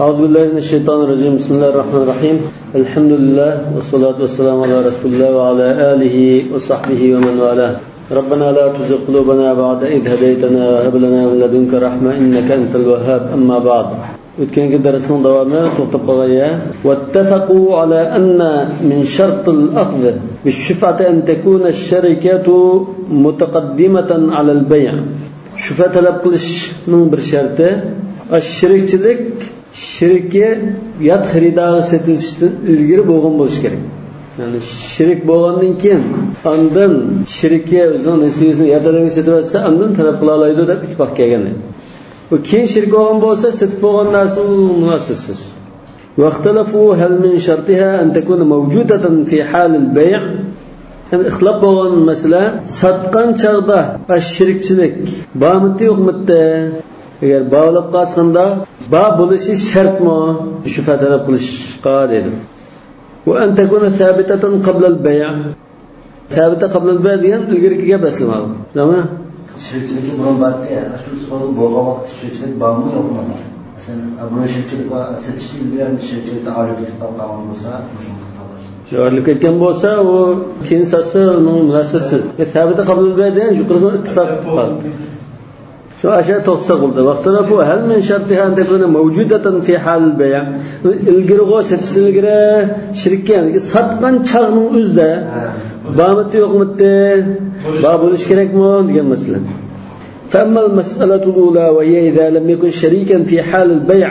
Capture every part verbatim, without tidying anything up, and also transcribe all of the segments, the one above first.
أعوذ بالله من الشيطان الرجيم. بسم الله الرحمن الرحيم. الحمد لله والصلاة والسلام على رسول الله وعلى آله وصحبه ومن والاه. ربنا لا تزغ قلوبنا بعد إذ هديتنا وهب لنا من لدنك رحمة إنك أنت الوهاب. أما بعد. ئۆتكەنكى دەرسنىڭ داۋامى توختاپ قالغان يەر. واتفقوا على أن من شرط الأخذ بالشفعة أن تكون الشركة متقدمة على البيع. شۇفا تەلەپ قىلىشنىڭ بىر شەرتى، ئاشۇ شېرىكچىلىك شېرىكى يات خېرىدارغا سېتىۋېتىشتىن ئىلگىرى بولغان بولۇشى كېرەك. يەنى شېرىك بولغاندىن كېيىن، ئاندىن شېرىكى ئۆزىنىڭ نېسىۋىسىنى يات ئادەمگە سېتىۋەتسە، ئاندىن تەلەپ قىلالايدۇ دەپ ئىتتىپاق كەلگەن. ئۇ كېيىن شېرىك بولغان بولسا، سېتىپ بولغان نەرسە مۇناسىۋەتسىز. واختلفوا هل من شرطها أن تكون موجودة في حال البيع؟ يەنى ئىختىلاپ بولغان مەسىلە، ساتقان چاغدا ئاشۇ شېرىكچىلىك بارمىدى يوقمىدى؟ ئەگەر بار بولۇپ قالسا، بار بولۇشى شەرتمۇ شۇفا تەلەپ قىلىشقا دەيدۇ. وأن تكون ثابتة قبل البيع. ثابتة قبل البيع دېگەن ئىلگىرىكى گەپ ئەسلى ماۋۇ. نېمە؟ شېرىكچىلىكى بۇرۇن بارتى، شۇ سودا بولغان ۋاقىتتا شېرىكچىلىك بارمۇ يوقمۇ؟ مەسىلەن، بۇرۇن شېرىكچىلىك بار، سېتىش ئىلگىرى شېرىكچىلىكتە ئايرىلىپ كېتىپ قالغان بولسا، مۇشۇ. شۇ ئايرىلىپ كەتكەن بولسا، ئۇ كېيىن ساتسا، ئۇنىڭ مۇناسىۋىتى. ثابتة قبل البيع دېگەن يۇقىرىقىدا ئىتتىپاق قىلىپ قالدى. شۇ ئاشۇ توختىساق بولدى. واختلفوا هل من شرطها أن تكون موجودة في حال البيع؟ ئىلگىرىغۇ، سېتىش ئىلگىرى شېرىككەن، ساتقان چاغنىڭ ئۆزىدە بارمىدى يوقمىدى؟ بار بولۇش كېرەكمۇ دېگەن مەسىلە. فأما المسألة الأولى وهي إذا لم يكن شريكا في حال البيع،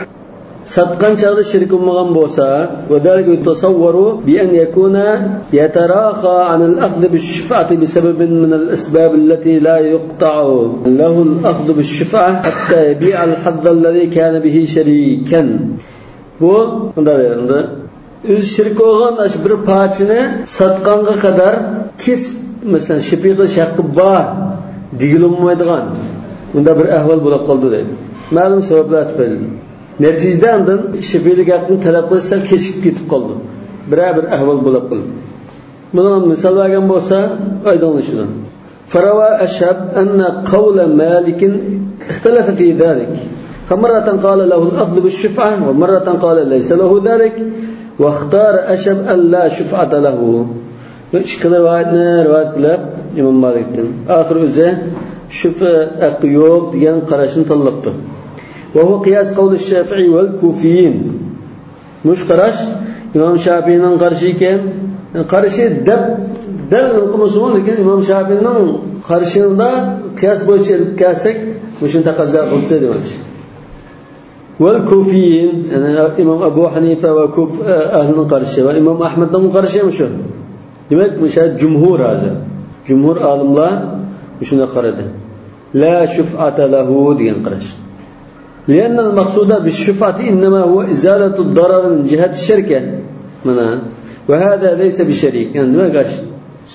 ساتقان چاغدا شېرىك بولمىغان بولسا، وذلك يتصور بأن يكون يتراخى عن الأخذ بالشفعة بسبب من الأسباب التي لا يقطع له الأخذ بالشفعة حتى يبيع الحظ الذي كان به شريكا. بۇ مۇنداق دەيدۇ. ئۆزى شېرىك بولغان ئاشۇ بىر پارچىنى ساتقانغا قەدەر كېسىپ، مەسىلەن، شېپى قىلىش ھەققى بار دېگىلى بولمايدىغان مۇنداق بىر ئەھۋال بولۇپ قالدى دەيدۇ. مەلۇم سەۋەبلەر تۈپەيلىدىن. نەتىجىدە ئاندىن شېپىلىك ھەقنى تەلەپ قىلىش سەل كېچىكىپ كېتىپ قالدى. بىرەر بىر ئەھۋال بولۇپ قالدى. بۇنىڭغا مىسال بەرگەن بولسا، ئايدىڭلىشىدۇ. فروى أشهب أن قول مالك اختلف في ذلك، فمرة قال له الأخذ بالشفعة ومرة قال ليس له ذلك، واختار أشهب أن لا شفعة له. بۇ ئىككى خىل رىۋايەتنى رىۋايەت قىلىپ، ئىمام مالىكتىن، ئاخىرى ئۆزى شۇفا ھەققى يوق دېگەن قاراشنى تاللاپتۇ. وهو قياس قول الشافعي والكوفيين. مۇشۇ قاراش ئىمام شاپىئىنىڭ قارىشى ئىكەن. قارىشى دەپ دەل قىلمىسىمۇ، لېكىن ئىمام شاپىئىنىڭ قارىشىنى قىياس بويىچە ئېلىپ كەلسەك، مۇشۇنى تەقەززا قىلىپتۇ دېمەكچى. ۋەل كۇفىيين، يەنى ئىمام ئەبۇ ھەنىفە ۋە كۇفە ئەھلىنىڭ قارىشى ۋە ئىمام ئەھمەدنىڭ قارىشى مۇشۇ. دېمەك، مۇشۇ جۇمھۇر ھازىر. جۇمھۇر ئالىملار مۇشۇنداق قارىدى. لا شفعة له دېگەن قاراش. لأن المقصود بالشفعة إنما هو إزالة الضرر من جهة الشركة. مانا. وهذا ليس بشريك. يەنى دېمەك، ئاش-،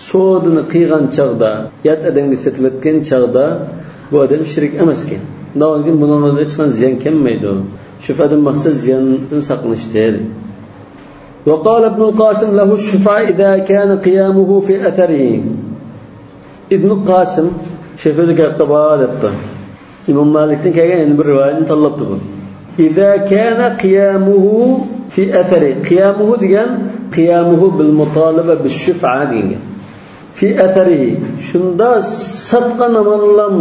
سودىنى قىلغان چاغدا، يات ئادەمگە سېتىۋەتكەن چاغدا بۇ ئادەم شېرىك ئەمەسكەن. ئۇنداق بولغاندىن كېيىن بۇنىڭدا ھېچقانداق زىيان كەلمەيدۇ. شۇفادىن مەقسەت زىياندىن ساقلىنىشتىر. وقال ابن القاسم له الشفعة إذا كان قيامه في أثره. ئىبن قاسىم شېپىلىك ھەققى بار دەپتۇ. ئىمام مالىكتىن كەلگەن يەنە بىر رىۋايەتنى تاللاپتۇ بۇ. إذا كان قيامه في أثره. قيامه دېگەن قيامه بالمطالبة بالشفعة دېگەن گەپ. في أثره. شۇندا ساتقان ئامانلام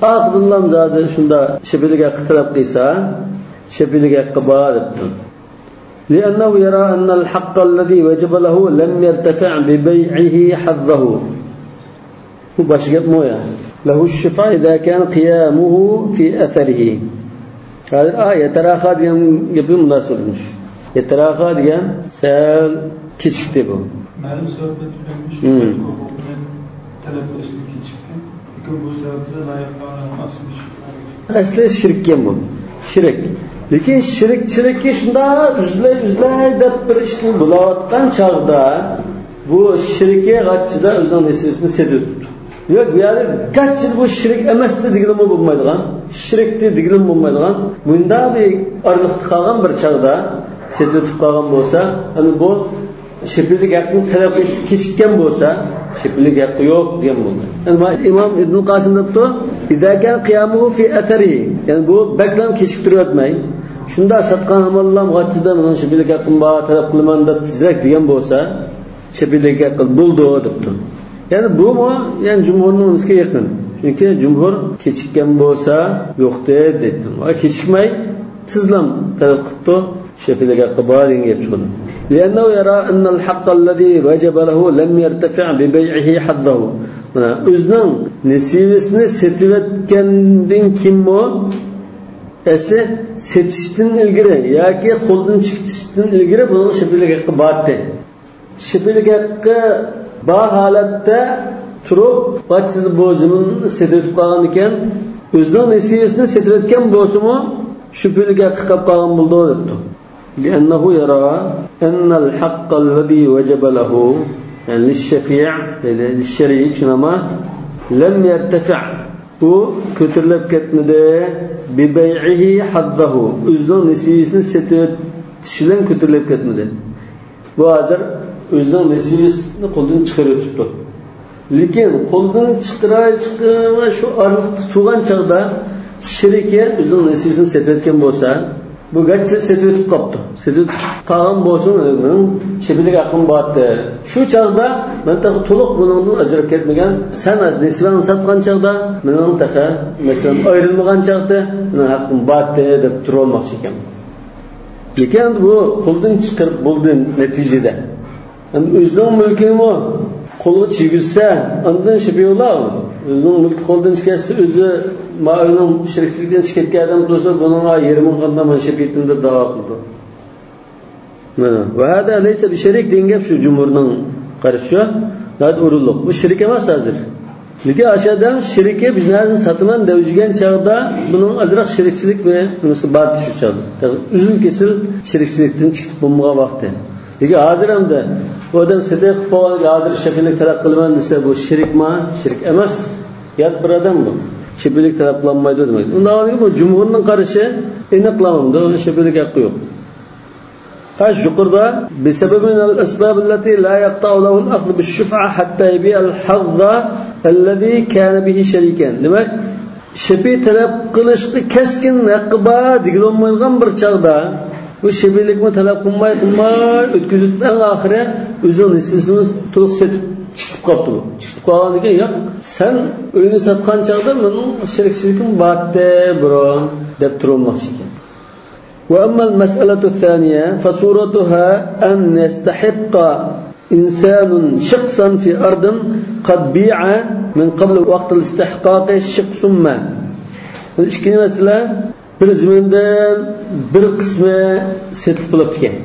ئاخىرىنلام زادى شۇندا شېپىلىك ھەققى تەلەپ قىلسا، شېپىلىك ھەققى بار دەپتۇ. لأنه يرى أن الحق الذي وجب له لم يرتفع ببيعه حظه. بۇ باشقا گەپمۇ يا؟ له الشفعة إذا كان قيامه في أثره. ھازىر، ئا، يتراخى دېگەن گەپكە مۇناسىۋەتلىك. يتراخى دېگەن سەل كېچىكتى بۇ. مەلۇم سەۋەبتىن تۈپەيلى شۇ ھۇم. ھوقۇقنى تەلەپ قىلىشتىن كېچىكتى. لېكىن بۇ سەۋەبتىن لا يقطع له الأصل الشفعة. ئەسلى شېرىككەن بۇ. شېرىك. لېكىن شېرىكچىلىكى شۇنداق ئۈزلەي، ئۈزلەي دەپ بىر ئىشنى بولاۋاتقان چاغدا بۇ شېرىكى غاچچىدا ئۆزىنىڭ نېسىۋىسىنى سېتىۋېتىپتۇ. ياق، بۇ يەردە گاچچىدا بۇ شېرىك ئەمەستى دېگىلىمۇ بولمايدىغان، شېرىكتى دېگىلىمۇ بولمايدىغان، مۇنداق بىر ئارىلىقتا قالغان بىر چاغدا سېتىۋېتىپ قالغان بولسا، ئەنە بۇ شېپىلىك ھەقنى تەلەپ قىلىش كېچىككەن بولسا، شېپىلىك ھەققى يوق دېگەن بولدى. يەنى ما-، ئىمام ئىبن قاسىم دەپتۇ، إذا كان قيامه في أثره، يەنى بۇ بەكلا كېچىكتۈرۈۋەتمەي، شۇنداق ساتقان ھامانلا غاچچىدا مېنىڭ شەپىئىلىك ھەققىم بار، تەلەپ قىلىمەن دەپ تېزرەك دېگەن بولسا، شەپىئىلىك ھەققى بولىدۇ دەپتۇ. يەنى بۇمۇ، يەنى جۇمھۇرنىڭ نېمىسىگە يېقىن. چۈنكى جۇمھۇر كېچىككەن بولسا يوقتى دەيدۇ. ۋە كېچىكمەي تېزلا تەلەپ قىپتۇ. شەپىئىلىك ھەققى بار دېگەن گەپ چىقىدۇ. لأنه يرى أن الحق الذي وجب له لم يرتفع ببيعه حظه. مانا، ئۆزىنىڭ نېسىۋىسىنى سېتىۋەتكەندىن كېيىنمۇ، ئەسلى سېتىشتىن ئىلگىرى ياكى قولدىن چىقىرىشتىن ئىلگىرى بۇنىڭ شەپىئىلىك ھەققى بارتى. شەپىئىلىك ھەققى بار ھالەتتە تۇرۇپ، غاچچىدا بۇ زېمىننى سېتىۋېتىپ قالغان ئىكەن، ئۆزىنىڭ نېسىۋىسىنى سېتىۋەتكەن بولسىمۇ، شەپىئىلىك ھەققى قېلىپ قالغان بولىدۇ، دەپتۇ. لأنه يرى أن الحق الذي وجب له، يەنى للشفيع، يەنى للشريك، شۇنداقمۇ؟ لم يرتفع، ئۇ كۆتۈرۈلۈپ كەتمىدى، ببيعه حظه، ئۆزىنىڭ نېسىۋىسىنى سېتىۋېتىش بىلەن كۆتۈرۈلۈپ كەتمىدى. بۇ ھازىر ئۆزىنىڭ نېسىۋىسىنى قولدىن چىقىرىۋېتىپتۇ. لېكىن قولدىن چىقىراي، چىقىرماي شۇ ئارىلىقتا تۇرغان چاغدا شېرىكى ئۆزىنىڭ نېسىۋىسىنى سېتىۋەتكەن بولسا، بۇ گاچچا سېتىۋېتىپ قاپتۇ. سېتىۋېتىپ قالغان بولسىمۇ، مېنىڭ شەپىئىلىك ھەققىم بارتى. شۇ چاغدا مەن تېخى تولۇق بۇنىڭدىن ئاجراپ كەتمىگەن. سەن نېسىۋەڭنى ساتقان چاغدا، مېنىڭ تېخى، مەسىلەن، ئايرىلمىغان چاغدا مېنىڭ ھەققىم بارتى، دەپ تۇرۇۋالماقچى ئىكەن. لېكىن بۇ قولدىن چىقىرىپ بولدى نەتىجىدە. ئەمدى ئۆزىنىڭ مۈلكىنىمۇ قولغا چىگۈزسە، ئاندىن شەپىئىي بولار. ئۆزىنىڭ مۈلكى قولدىن چىقىپ كەتسە، ئۆزى ما ئۆينىڭ شېرىكچىلىكىدىن چىقىپ كەتكەن ئادەم تۇرسا، بۇنىڭغا يېرىمى قالغاندا مەن شەپىئىي ئېتىم دەپ داۋا قىلىدۇ. مانا، وهذا ليس بشريك دېگەن گەپ شۇ جۇمھۇرنىڭ قارىشى شۇ. ناھايىتى ئورۇنلۇق. بۇ شېرىك ئەمەس ھازىر. لېكىن ئاشۇ ئادەم شېرىكى بىر نەرسىنى ساتىمەن دەۋجىگەن چاغدا بۇنىڭ ئازراق شېرىكچىلىك بىر نېمىسى بار شۇ چاغدا. ئۈزۈل-كېسىل شېرىكچىلىكتىن چىقىپ بولمىغان ۋاقتى. لېكىن ھازىر ئەمدى بۇ ئادەم سېتىۋېتىپ قويغان، ھازىر شەپىئىلىك تەلەپ قىلىمەن دېسە، بۇ شېرىكما؟ شېرىك ئەمەس. يات بىر ئادەم بۇ. شەپىئىلىك تەلەپ قىلالمايدۇ دېمەك. ئۇنداق بولغاندىكىن بۇ جۇمھۇرنىڭ قارىشى ئېنىقلانغاندا شەپىئىلىك ھەققى يوق. قاش يۇقىرىدا، بسبب من الأسباب التي لا يقطع له الأخذ بالشفعة حتى يبيع الحظ الذي كان به شريكا. دېمەك، شەپىئىي تەلەپ قىلىشقا كەسكىن ھەققى بار دېگىلى بولمايدىغان بىر چاغدا، بۇ شەپىئىيلىكنى تەلەپ قىلماي، قىلماي ئۆتكۈزۈپ، ئەڭ ئاخىرى ئۆزىنىڭ نېسىۋىسىنى تولۇق سېتىپ چىقىپ قاپتۇ. چىقىپ قالغاندىن كېيىن، ياق، سەن ئۆينى ساتقان چاغدا مېنىڭ شېرىكچىلىكىم بارتى بۇرۇن، دەپ تۇرۇۋالماقچى ئىكەن. وأما المسألة الثانية فصورتها أن يستحق إنسان شقصا في أرض قد بيع من قبل وقت الاستحقاق شقص ما. ئىككىنچى مەسىلە، بىر زېمىندىن بىر قىسمى سېتىلىپ بولۇپتىكەن.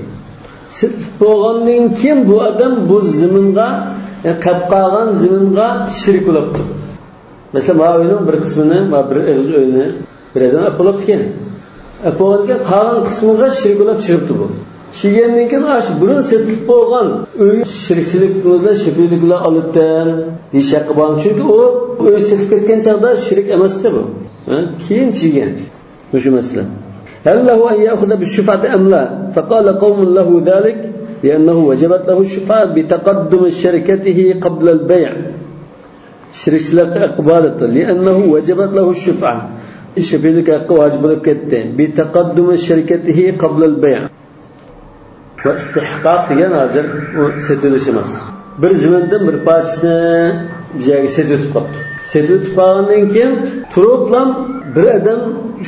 سېتىلىپ بولغاندىن كېيىن بۇ ئادەم بۇ زېمىنغا، يەنى قېلىپ قالغان زېمىنغا شېرىك بولۇپتۇ. مەسىلەن، ما ئۆينىڭ بىر قىسمىنى، ما بىر ئېغىز ئۆينى بىر ئادەم ئەپ بولۇپتىكەن. ئەپ بولغاندىن كېيىن قالغان قىسمىغا شېرىك بولۇپ چىقىپتۇ بۇ. چىققاندىن كېيىن ئاشۇ بۇرۇن سېتىلىپ بولغان ئۆي شېرىكچىلىك بىلەن، شەپىئىلىك بىلەن ئالىدىكەن دېيىش ھەققى بارمۇ؟ چۈنكى ئۇ ئۆي سېتىلىپ كەتكەن چاغدا شېرىك ئەمەستى بۇ. ھە؟ كېيىن چىققان. مۇشۇ مەسىلە. هل له أن يأخذ بالشفعة أم لا؟ فقال قوم له ذلك لأنه وجبت له الشفعة بتقدم شركته قبل البيع. شېرىكچىلىك ھەققى بار دەپتۇ. لأنه وجبت له الشفعة. شەپىئىلىك ھەققى ۋاجىپ بولۇپ كەتتى. بتقدم شركته قبل البيع. ۋە ئىستىھقاق دېگەن ھازىر ئۇ سېتىۋېلىش ئەمەس. بىر زېمىندىن بىر پارچىسىنى بىر يەرگە سېتىۋېتىپ قاپتۇ. سېتىۋېتىپ قالغاندىن كېيىن تۇرۇپلا بىر ئادەم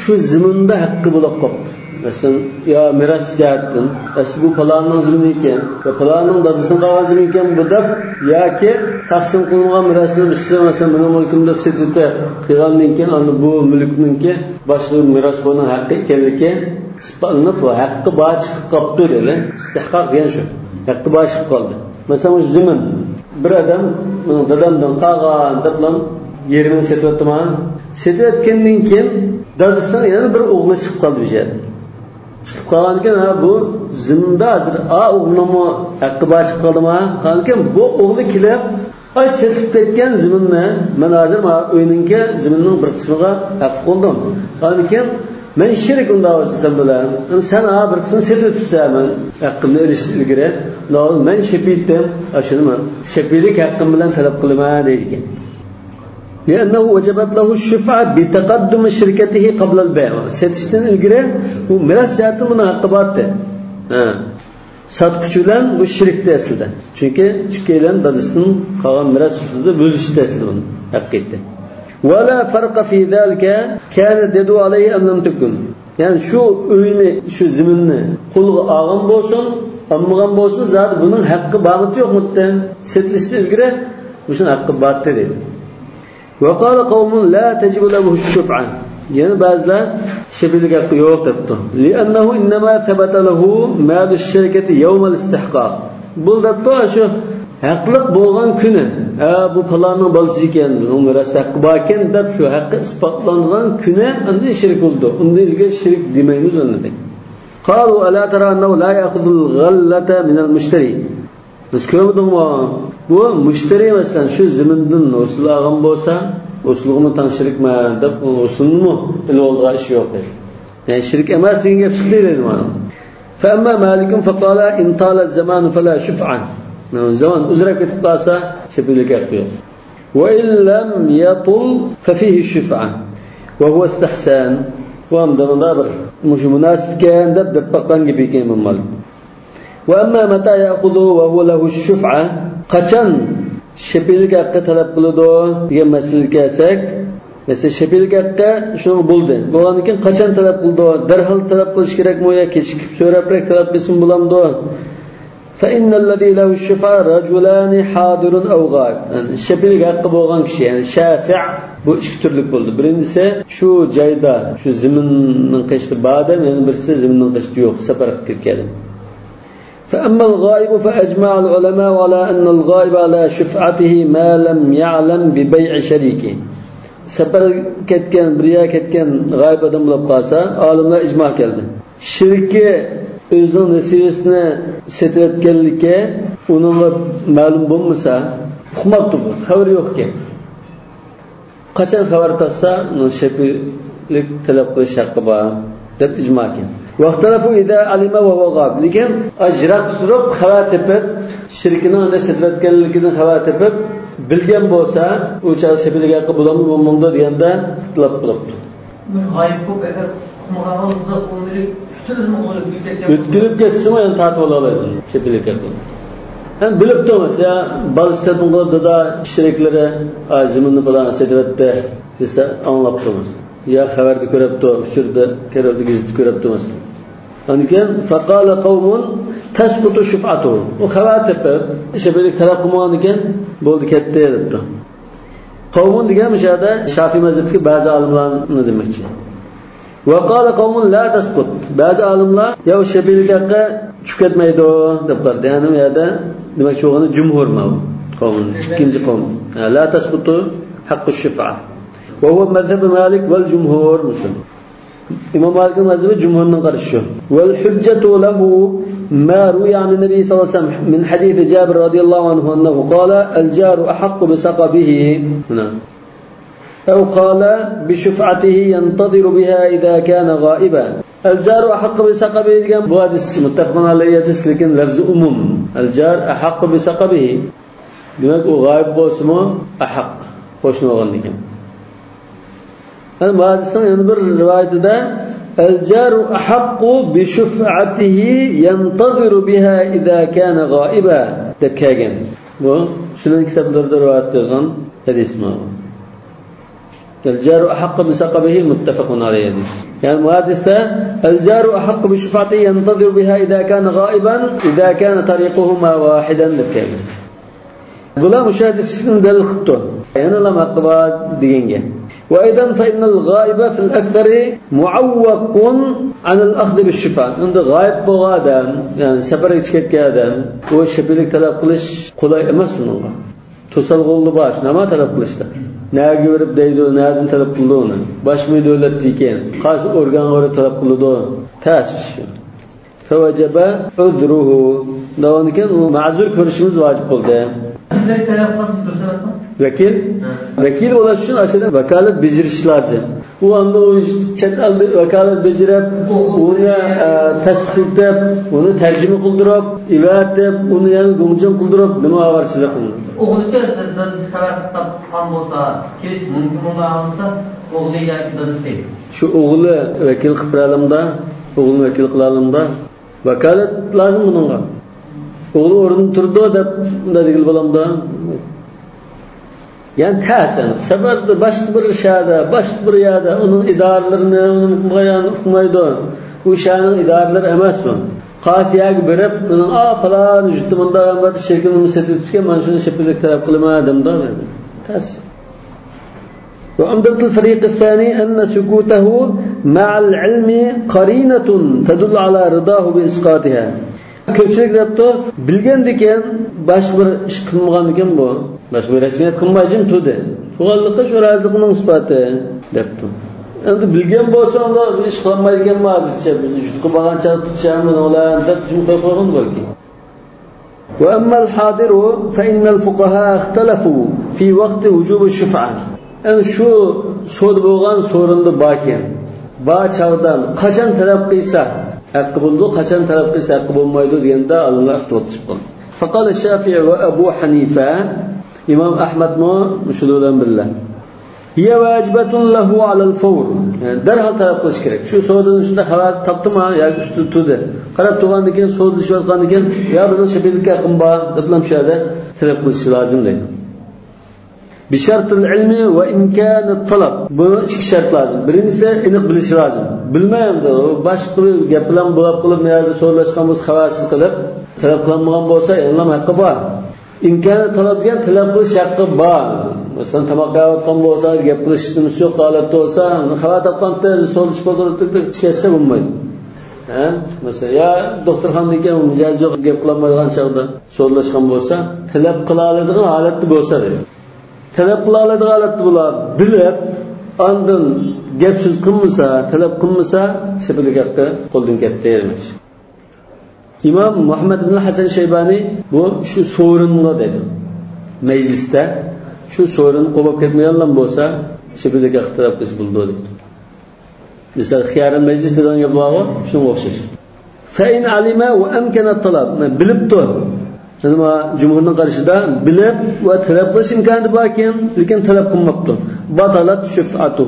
شۇ زېمىندا ھەققى بولۇپ قاپتۇ. مەسىلەن، يا مىراس جەھەتتىن، ئەسلى بۇ پالاننىڭ زېمىنى ئىكەن، يا پالاننىڭ دادىسىنىڭ قالغان زېمىنى ئىكەن بۇ دەپ، ياكى تەقسىم قىلىنغان مىراسنى بىرسى، مەسىلەن، مېنىڭ مۈلكۈم دەپ سېتىۋېتىپ قىلغاندىن كېيىن، ئاندىن بۇ مۈلۈكنىڭكى باشقا بىر مىراسخورنىڭ ھەققى ئىكەنلىكى ئىسپاتلىنىپ، بۇ ھەققى بار چىقىپ قاپتۇ دەيلى. ئىستىھقاق دېگەن شۇ. ھەققى بار چىقىپ قالدى. مەسىلەن، مۇشۇ زېمىن بىر ئادەم، مېنىڭ دادامدىن قالغان دەپلا يېرىمىنى سېتىۋەتتىما؟ سېتىۋەتكەندىن كېيىن دادىسىنىڭ يەنە بىر ئوغلى چىقىپ قالدى بۇ يەردە. چىقىپ قالغاندىكىن، ھە، بۇ زېمىندا ھازىر ئا ئوغلىنىڭمۇ ھەققى بار چىقىپ قالدىما؟ قالغاندىكىن بۇ ئوغلى كېلىپ، ئاي، سېتىلىپ كەتكەن زېمىننى مەن ھازىر مانا ئۆينىڭكى زېمىننىڭ بىر قىسمىغا ھەققى قىلدىم. قالغاندىكىن مەن شېرىك ئۇنداق بولسا سەن بىلەن. ئەمدى سەن ھا بىر قىسمىنى سېتىۋېتىپسەن مەن ھەققىمنى ئېلىشتىن ئىلگىرى. ئۇنداق بولسا مەن شەپىئىيتتىم، ئاشۇنى مەن شەپىئىيلىك ھەققىم بىلەن تەلەپ قىلىمەن دەيدىكەن. لأنه وجبت له الشفعة بتقدم شركته قبل البيع. سېتىشتىن ئىلگىرى بۇ مىراس جەھەتتىن بۇنىڭ ھەققى بار ئىدى. ھە. ساتقۇچى بىلەن بۇ شېرىكتى ئەسلىدە. چۈنكى ئىككىيلەن دادىسىدىن قالغان مىراس سۈپىتىدە بۆلۈشتى ئەسلىدە بۇنى ھەققىيەتتە. ولا فرق في ذلك كانت يده عليه أم لم تكن. يەنى شۇ ئۆينى، شۇ زېمىننى قولىغا ئالغان بولسۇن، ئالمىغان بولسۇن، زادى بۇنىڭ ھەققى بارمىدى يوقمىدى؟ سېتىلىشتىن ئىلگىرى مۇشۇنىڭ ھەققى بارتى دەيدۇ. وقال قوم لا تجب له الشفعة. يەنە بەزىلەر شەپىلىك ھەققى يوق دەپتۇ. لأنه إنما ثبت له مال الشركة يوم الاستحقاق. بۇ دەپتۇ، شۇ ھەقلىق بولغان كۈنى، ھە، بۇ پالاننىڭ بالىسى ئىكەن، بۇنىڭ مىراس ھەققى بار ئىكەن دەپ شۇ ھەققى ئىسپاتلانغان كۈنى ئاندىن شېرىك بولىدۇ. ئۇندىن ئىلگىرى شېرىك دېمەيمىز ئۇنى دەيدۇ. قالوا ألا ترى أنه لا يأخذ الغلة من المشتري. بىز كۆرمىدىڭمۇ؟ بۇ مۇشتەرى، مەسىلەن، شۇ زېمىندىن ھوسۇل ئالغان بولسا، ھوسۇلغىمۇ تەڭ شېرىكمەن دەپ، ئۇ ھوسۇلنىمۇ ئېلىۋالىدىغان ئىش يوق دەيدۇ. يەنى شېرىك ئەمەس دېگەن گەپ چىقتى دەيدۇ مانا. فأما مالك فقال إن طال الزمان فلا شفعة. زامان ئۇزىراپ كېتىپ قالسا، شەپىلىك ھەققى يوق. وإن لم يطل ففيه الشفعة وهو استحسان. بۇ ئەمدى مۇنداق بىر، مۇشۇ مۇناسىپ ئىكەن دەپ، دەپ باققان گېپى ئىكەن ئىمام مالىك. وأما متى يأخذ وهو له الشفعة، قاچان شەپىلىك ھەققى تەلەپ قىلىدۇ دېگەن مەسىلىگە كەلسەك، مەسىلەن، شەپىلىك ھەققى شۇنىڭ بولدى. بولغاندىن كېيىن قاچان تەلەپ قىلىدۇ؟ دەرھال تەلەپ قىلىش كېرەكمۇ يا كېچىكىپ سۆرەپرەك تەلەپ قىلسىمۇ بولامدۇ؟ فإن الذي له الشفعة رجلان حاضر أو غائب. يەنى شەپىلىك ھەققى بولغان كىشى، يەنى شافىئ، بۇ ئىككى تۈرلۈك بولىدۇ. بىرىنچىسى شۇ جايدا، شۇ زېمىننىڭ قېشىدا بار ئادەم، يەنە بىرسى زېمىننىڭ قېشىدا يوق، سەپەر قىلىپ كەتكەن ئادەم. فأما الغائب فأجمع العلماء على أن الغائب على شفعته ما لم يعلم ببيع شريكه. سەپەر كەتكەن، بىر يەرگە كەتكەن غايىب ئادەم بولۇپ قالسا، ئالىملار ئىجما كەلدى. شېرىكى ئۆزىنىڭ نېسىۋىسىنى سېتىۋەتكەنلىكى ئۇنىڭغا مەلۇم بولمىسا، ئۇقماپتۇ بۇ، خەۋىرى يوق ئىكەن. قاچان خەۋەر تاپسا، ئۇنىڭ شەپىلىك تەلەپ قىلىش ھەققى بار، دەپ ئىجما ئىكەن. واختلفوا إذا علم وهو غائب. لېكىن ئاز يىراقتا تۇرۇپ خەۋەر تېپىپ، شېرىكىنىڭ ئەندى سېتىۋەتكەنلىكىدىن خەۋەر تېپىپ، بىلگەن بولسا، ئۇ چاغدا شەپىلىك ھەققى بولامدۇ، بولمامدۇ دېگەندە ئىختىلاپ بولۇپتۇ. غايىب بولۇپ، ئەگەر ئۇقمىغان بولسا، ئۇنى ئۈستىدىن ئويۇپ كېتىپ، ئۆتكۈلۈپ كەتسىمۇ، يەنە تارتىپ ئالالايدۇ، شەپىلىك ھەققى. ھەم بىلىپ تۇرمىسا، يا بالىسى تېلېفون قىلىپ، دادا، شېرىكلىرى، ئا، زېمىننى پالان سېتىۋەتتى دېسە، ئاڭلاپ تۇرمىسا. يا خەۋەردە كۆرۈپتۇ، ئۇچۇردە كۆرۈپتۇ، گېزىتتە كۆرۈپتۇ مەسىلەن. ئاندىن كېيىن، فقال قوم تسقط شفعته. ئۇ خەۋەر تېپىپ، شەپىلىك تەلەپ قىلمىغاندىن كېيىن، بولدى، كەتتى دەپتۇ. قوم دېگەن مۇشۇ يەردە شافىي مەزھەپتىكى بەزى ئالىملارنى دېمەكچى. وقال قوم لا تسقط. بەزى ئالىملار، يا ئۇ شەپىلىك ھەققى چۈشۈپ كەتمەيدۇ دەپ قارىدى. يەنى ئۇ يەردە دېمەكچى بولغىنى جۇمھۇر ماۋۇ قومنىڭ، ئىككىنچى قوم. لا تسقط حق الشفعة. وهو مذهب مالك والجمهور مۇشۇ. ئىمام مالىكنىڭ مەزھىپى، جۇمھۇرنىڭ قارىشى شۇ. والحجة له ما روي عن النبي صلى الله عليه وسلم من حديث جابر رضي الله عنه أنه قال: الجار أحق بثقبه. مانا. أو قال: بشفعته ينتظر بها إذا كان غائبا. الجار أحق بثقبه دېگەن بۇ ھەدىس مۇتتەپىقۇن ئەلەيھى ھەدىس، لېكىن لەفزى ئومۇم. الجار أحق بثقبه. دېمەك، ئۇ غايىب بولسىمۇ ئەھەق، قوشنا بولغاندىكىن. يەنە بۇ ھەدىسنىڭ يەنە بىر رىۋايىتىدە، الجار أحق بشفعته ينتظر بها إذا كان غائبا دەپ كەلگەن. بۇ سۈنەن كىتابلىرىدا رىۋايەت قىلغان ھەدىس بۇ. الجار أحق بثقبه متفق عليه ھەدىس. يەنى بۇ ھەدىستە، الجار أحق بشفعته ينتظر بها إذا كان غائبا إذا كان طريقهما واحدا دەپ كەلگەن. بۇلار مۇشۇ ھەدىستىن دەلىل قىپتۇ. يەنىلا ھەققى بار دېگەنگە. وأيضا فإن الغائب في الأكثر معوق عن الأخذ بالشفعة. ئەمدى غايىب بولغان ئادەم، يەنى سەپەرگە چىقىپ كەتكەن ئادەم، بۇ شەپىلىك تەلەپ قىلىش قولاي ئەمەس ئۇنىڭغا. توسالغۇ بار، نېمە تەلەپ قىلىشتا. نەگە بېرىپ دەيدۇ، نەدىن تەلەپ قىلىدۇ ئۇنى. باشمۇ دۆلەتتىكى، قايسى ئورگانغا بېرىپ تەلەپ قىلىدۇ. تەس ئىش. فوجب عذره. دەۋاندىن كېيىن ئۇ مەزۇر كۆرۈشىمىز ۋاجىپ بولدى. بىزلەر تەلەپ قىلسا دۇرۇس ئەمەسمۇ؟ ۋەكىل؟ ھە. ۋەكىل بولۇش ئۈچۈن ئاشۇنداق ۋاكالەت بېجىرىش لازىم. ئۇ ئاندىن ئۇ چەت ئەلدە ۋاكالەت بېجىرىپ، ئۇنى، ئە، تەستىقلىتىپ، ئۇنى تەرجىمە قىلدۇرۇپ، ئەۋەتىپ، ئۇنى يەنە گۇڭجېڭ قىلدۇرۇپ، نېمە ئاۋارىچىلىك قىلدى؟ ئوغلىچە سىزدىن خەۋەر تاپقان بولسا، كېلىش مۇمكىن بولمىغان بولسا، ئوغلى ياكى دادىسى. شۇ ئوغلى ۋەكىل قىلىپ بېرەلىمدا، ئوغلىنى ۋەكىل قىلالىمدا، ۋاكالەت لازىم بۇنىڭغا. ئوغلى ئورنىدا تۇرىدۇ دەپ، مۇنداق دېگىلى بولامدا؟ يەنى تەس، يەنى سەپەردە باشقا بىر شەھەردە، باشقا بىر يەردە ئۇنىڭ ئىدارىلىرىنى، ئۇنىڭ قىلغان ئۇقمايدۇ. ئۇ شەھەرنىڭ ئىدارىلىرى ئەمەس ئۇ. قايسى يەرگە بېرىپ، مېنىڭ، ئا، پالان يۇرتتا مۇنداق ئەمەت، شېرىكىمنى سېتىۋېتىپتىكەن، مانا شۇنى شەپىلىك تەلەپ قىلىمەن دەمدۇ؟ تەس. وعمدة الفريق الثاني أن سكوته مع العلم قرينة تدل على رضاه بإسقاطها. كۆپچىلىك دەپتۇ، بىلگەندىكىن، باشقا بىر ئىش قىلمىغاندىكىن بۇ. باشقا بىر رەسمىيەت قىلماي جىم تۇردى. تۇرغانلىقى شۇ رازىلىقنىڭ ئىسپاتى دەپتۇ. ئەمدى بىلگەن بولسا، ئۇنداق بىر ئىش قىلالمايدىكەنمۇ ھازىرچە، بىز يۇرتقا بارغان چاغدا تۇتۇشامىز ئۇلار دەپ جىم قويۇپ قويغان بەلكى. وأما الحاضر فإن الفقهاء اختلفوا في وقت وجوب الشفعة. ئەنە شۇ سودا بولغان سورۇندا باركەن، بار چاغدا قاچان تەلەپ قىلسا ھەققى بولىدۇ، قاچان تەلەپ قىلسا ھەققى بولمايدۇ دېگەندە ئالىملار ئىختىلاپلىشىپ قالدى. فقال الشافعي وأبو حنيفة، ئىمام ئەھمەدمۇ مۇشۇلار بىلەن بىللە. هي واجبة له على الفور. يەنى دەرھال تەلەپ قىلىش كېرەك. شۇ سودىدىن شۇنداق خەۋەر تاپتىما ياكى ئۈستىدە تۇردى. قاراپ تۇرغاندىن كېيىن، سودىلىشىۋاتقاندىن كېيىن، يا بۇنىڭ شەپىلىك ھەققىم بار دەپلا شۇ يەردە تەلەپ قىلىش لازىم دەيدۇ. بشرط العلم وإمكان الطلب. بۇنىڭ ئىككى شەرت لازىم. بىرىنچىسى، ئېنىق بىلىشى لازىم. بىلمەي ئەمدى ئۇ باشقا بىر گەپ بىلەن بولاپ قېلىپ، نەدە سودىلاشقان بولسا خەۋەرسىز قىلىپ، تەلەپ قىلالمىغان بولسا، يەنىلا ھەققى بار. ئىمكانى تەلەپ دېگەن تەلەپ قىلىش ھەققى بار. مەسىلەن، تاماق يەۋاتقان بولسا، گەپ قىلىش نېمىسى يوق ھالەتتە بولسا، خەۋەر تاپقانتى، سودىلىشىپ ئولتۇرۇپ كەتسە بولمايدۇ. ھە؟ مەسىلەن، يا دوختۇرخانىدىكى مىجەزى يوق، گەپ قىلالمايدىغان چاغدا سودىلاشقان بولسا، تەلەپ قىلالايدىغان ھالەتتە بولسا دەيدۇ. تەلەپ قىلالايدىغان ھالەتتە بۇلار بىلىپ، ئاندىن گەپ سۆز قىلمىسا، تەلەپ قىلمىسا، شەپىلىك ھەققى قولدىن كەتتى دېمەكچى. ئىمام مۇھەممەد ئىبن ھەسەن شەيبانى بۇ شۇ سورۇنغا دەيدۇ. مەجلىستە شۇ سورۇن قوبۇپ كەتمىگەنلا بولسا، شەپىلىك ئىختىلاپ قىلسا بولىدۇ دەيدۇ. مىسال، خىيارەل مەجلىس دېگەن گەپ بارغۇ، شۇنىڭغا ئوخشاش. فإن علم وأمكن الطلب. بىلىپتۇ. يەنى جۇمھۇرنىڭ قارىشىدا بىلىپ ۋە تەلەپ قىلىش ئىمكانىيىتى باركەن، لېكىن تەلەپ قىلماپتۇ. بطلت شفعته،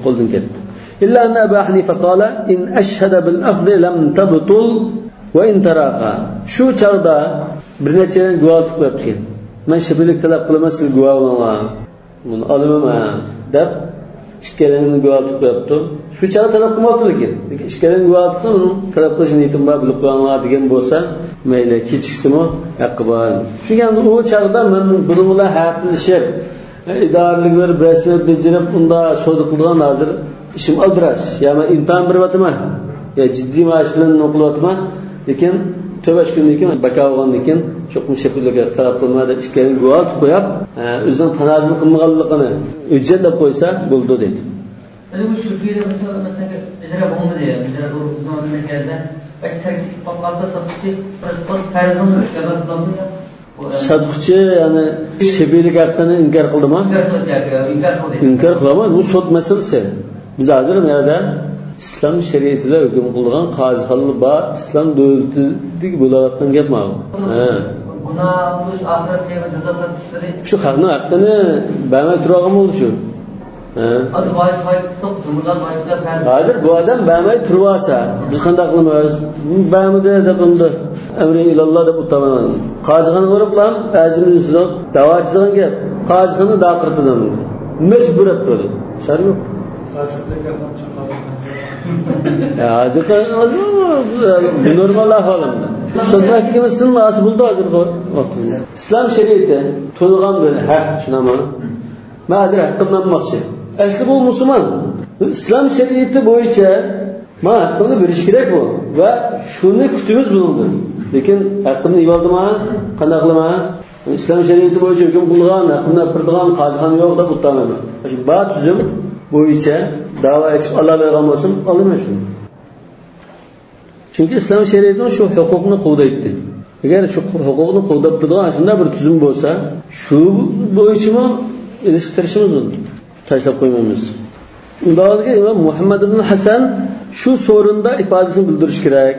قولدىن كەتتى. إلا أن أبا حنيفة قال إن أشهد بالأخذ لم تبطل وإن تراخى. شۇ چاغدا بىر نەچچەيلەن گۇۋاھلىق بېرىپتىكەن. مەن شەپىلىك تەلەپ قىلىمەن، سىز گۇۋاھ بولۇڭلار. بۇنى ئالىمەن دەپ، ئىككىيلەننى گۇۋاھلىق قىلىپتۇ. شۇ چاغدا تەلەپ قىلماپتۇ، لېكىن، لېكىن ئىككىيلەن گۇۋاھلىقنى ئۇنىڭ تەلەپ قىلىش نىيىتىم بار، بىلىپ قويۇڭلار دېگەن بولسا، مەيلى، كېچىكسىمۇ ھەققى بار. چۈنكى ئەمدى ئۇ چاغدا مەن بۇنىڭ بىلەن ھەپىلىشىپ، ئىدارىلىك بىر رەسمىيەت بېجىرىپ، ئۇنداق سودا قىلىدىغان ھازىر ئىشىم ئالدىراش. يا مەن ئىمتىھان بېرىۋاتىمەن، يا جىددىي مەشىقلەرنى قىلىۋاتىمەن. لېكىن تۆت-بەش كۈندىن كېيىن، بىكار بولغاندىن كېيىن، چوقۇم شەپىلىك تەلەپ قىلىمەن دەپ ئىككىيلەننى گۇۋاھ قىلىپ قويۇپ، ئە، ئۆزىنىڭ تانازۇل قىلمىغانلىقىنى ھۆججەتلەپ قويسا بولىدۇ دەيدۇ. ئەمدى بۇ شۇ كۈيدە مىسال، مەسىلەن، ئىجرا بولمىدى، ئىجرا بولۇپ ئۇزۇن ئۆتمەي كەلدى. ئەگەر تەركىب قىلىپ قالسا، ساتقۇچى بىر خىل پەرزنىڭ ئىكرامى قىلامدۇ؟ ئۇ، ئە، ساتقۇچى، يەنى، شەپىلىك ھەققىنى ئىنكار قىلدىمۇ؟ ئىنكار قىلدى، ئىنكار قىلدى. ئىنكار قىلالمايدۇ، بۇ سوت مەسىلىسى. بىز ھازىر نەدە؟ ئىسلام شەرىئىتىدە ھۆكۈم قىلغان قازىخانىلار بار، ئىسلام دۆلىتىدىكى بولاۋاتقان گەپ ماۋۇ. ھە. گۇناھ قىلىش، ئاخىرەتتە جازا تارتىشلىرى. شۇ خەقنىڭ ھەققىنى بەرمەي تۇرۇۋالغان بولدى شۇ. ھە. ھازىر ۋايس قايتىپ، جۇمھۇرلار ۋايس بىلەن پەرز. ھازىر بۇ ئادەم بەرمەي تۇرۇۋالسا، بىز قانداق قىلىمىز؟ بەرمىدى دەپ ئەمدى ئەمرى ئىلاللا دەپ ئولتۇرمايمىز. قازىخانا بېرىپلا ئەرزىمىزنى سۇنۇپ، دەۋا ئېچىدىغان گەپ. قازىخانا داقىرتىدىن مەجبۇر ئەپ قويدى. چارە يوق. يا، ھازىر بۇ نورمال ئەھۋال ئەمدى. سوت مەھكىمىسىدىن ئاسا بولدى ھازىرقى ۋاقىتتا. ئىسلام شەرىئىتى تونۇلغان بىر ھەق، چۈشىنەمۇ؟ مەن ھازىر ھەققىمنى ئالماقچى. ئەسلى بۇ مۇسۇلمان. ئىسلام شەرىئىتى بويىچە مانا ھەققىمنى بېرىش كېرەك بۇ. ۋە شۇنى كۈتىمىز بۇنىڭدىن. لېكىن ھەققىمنى ئېلىۋالدىما؟ قانداق قىلىمەن؟ ئىسلام شەرىئىتى بويىچە ھۆكۈم قىلغان، ھەققىمنى ئېلىپ بېرىدىغان قازىخانا يوق دەپ ئولتۇرمايمەن. شۇ بار تۈزۈم بويىچە داۋا ئېچىپ ئالالىغان بولسام، ئالىمەن شۇنى. چۈنكى ئىسلام شەرىئىتىمۇ شۇ ھوقۇقنى قوغدايتتى. ئەگەر شۇ ھوقۇقنى قوغداپ تۇرىدىغان ئاشۇنداق بىر تۈزۈم بولسا، شۇ بويىچىمۇ ئېلىشقا تىرىشىمىز ئۇنى. تاشلاپ قويمايمىز. ئۇنداق ئىمام مۇھەممەد ئىبن ھەسەن شۇ سورۇندا ئىپادىسىنى بىلدۈرۈش كېرەك.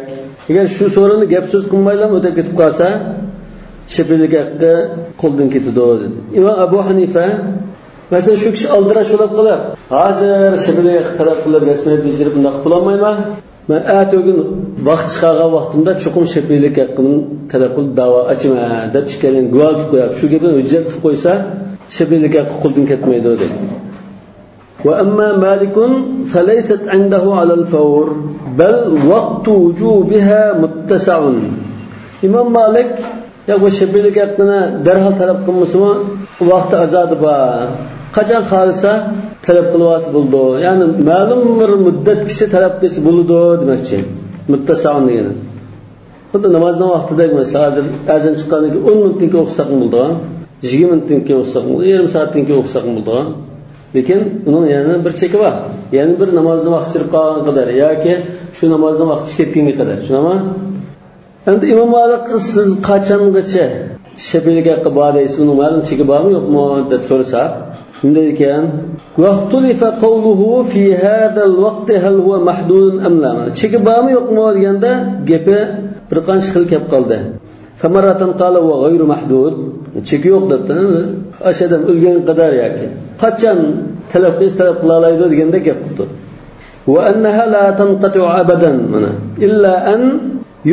ئەگەر شۇ سورۇندا گەپ سۆز قىلمايلا ئۆتۈپ كېتىپ قالسا، شەپىئىلىك ھەققى قولدىن كېتىدۇ، دېدى. ئىمام ئەبۇ ھەنىفە، مەسىلەن، شۇ كىشى ئالدىراش بولۇپ قېلىپ، ھازىر شەپىئىلىك ھەققى تەلەپ قىلىپ، رەسمىيەت بېجىرىپ، بۇنداق قىلالمايمەن. مەن ئەتىگۈن ۋاقىت چىقارغان ۋاقتىمدا چوقۇم شەپىئىلىك ھەققىنى تەلەپ قىلىپ داۋا ئاچىمەن دەپ ئىككىيلەن گۇۋاھلىق قويۇپ، شۇ گېپىنى ھۆججەت قىلىپ قويسا، شەپىئىلىك ھەققى قولدىن كەتمەيدۇ، دەيدۇ. وأما مالك فليست عنده على الفور، بل وقت وجوبها متسع. ئىمام مالىك، يا بۇ شەپىئىلىك ھەققىنى دەرھال تەلەپ قىلمىسىمۇ، ۋاقتى ئازادە بار. قاچان خالىسا تەلەپ قىلىۋالسا بولىدۇ. يەنى مەلۇم بىر مۇددەتكىچە تەلەپ قىلسا بولىدۇ دېمەكچى. مۇتتەسەئۇن دېگىنى. خۇددى نامازنىڭ ۋاقتىدەك مەسىلەن، ھازىر ئەزان چىققاندىن كېيىن ئون مىنۇتتىن كېيىن ئوقۇساقمۇ بولىدىغان، يىگىرمە مىنۇتتىن كېيىن ئوقۇساقمۇ بولىدۇ، يېرىم سائەتتىن كېيىن ئوقۇساقمۇ بولىدىغان. لېكىن ئۇنىڭ يەنە بىر چېكى بار. يەنە بىر نامازنىڭ ۋاقتى چىقىپ قالغان قەدەر ياكى شۇ نامازنىڭ ۋاقتى چىقىپ كەتكەنگە قەدەر. شۇنداقمۇ؟ ئەمدى ئىمام مالىك، سىز قاچانغىچە شەپىئىلىك ھەققى بار دەيسىز، ئۇنىڭ مەلۇم چېكى بارمۇ يوقمۇ دەپ سورىساق، نېمە دەيدىكەن؟ واختلف قوله في هذا الوقت هل هو محدود أم لا؟ چېكى بارمۇ يوقمۇ دېگەندە، گېپى بىر قانچە خىل كەپ قالدى. فمرة قال هو غير محدود، چېكى يوق دەپتۇ. ئاشۇ ئادەم ئۆلگەنگە قەدەر ياكى قاچان تەلەپ قىلسا تەلەپ قىلالايدۇ دېگەندەك گەپ قىپتۇ. وأنها لا تنقطع أبدا، مانا، إلا أن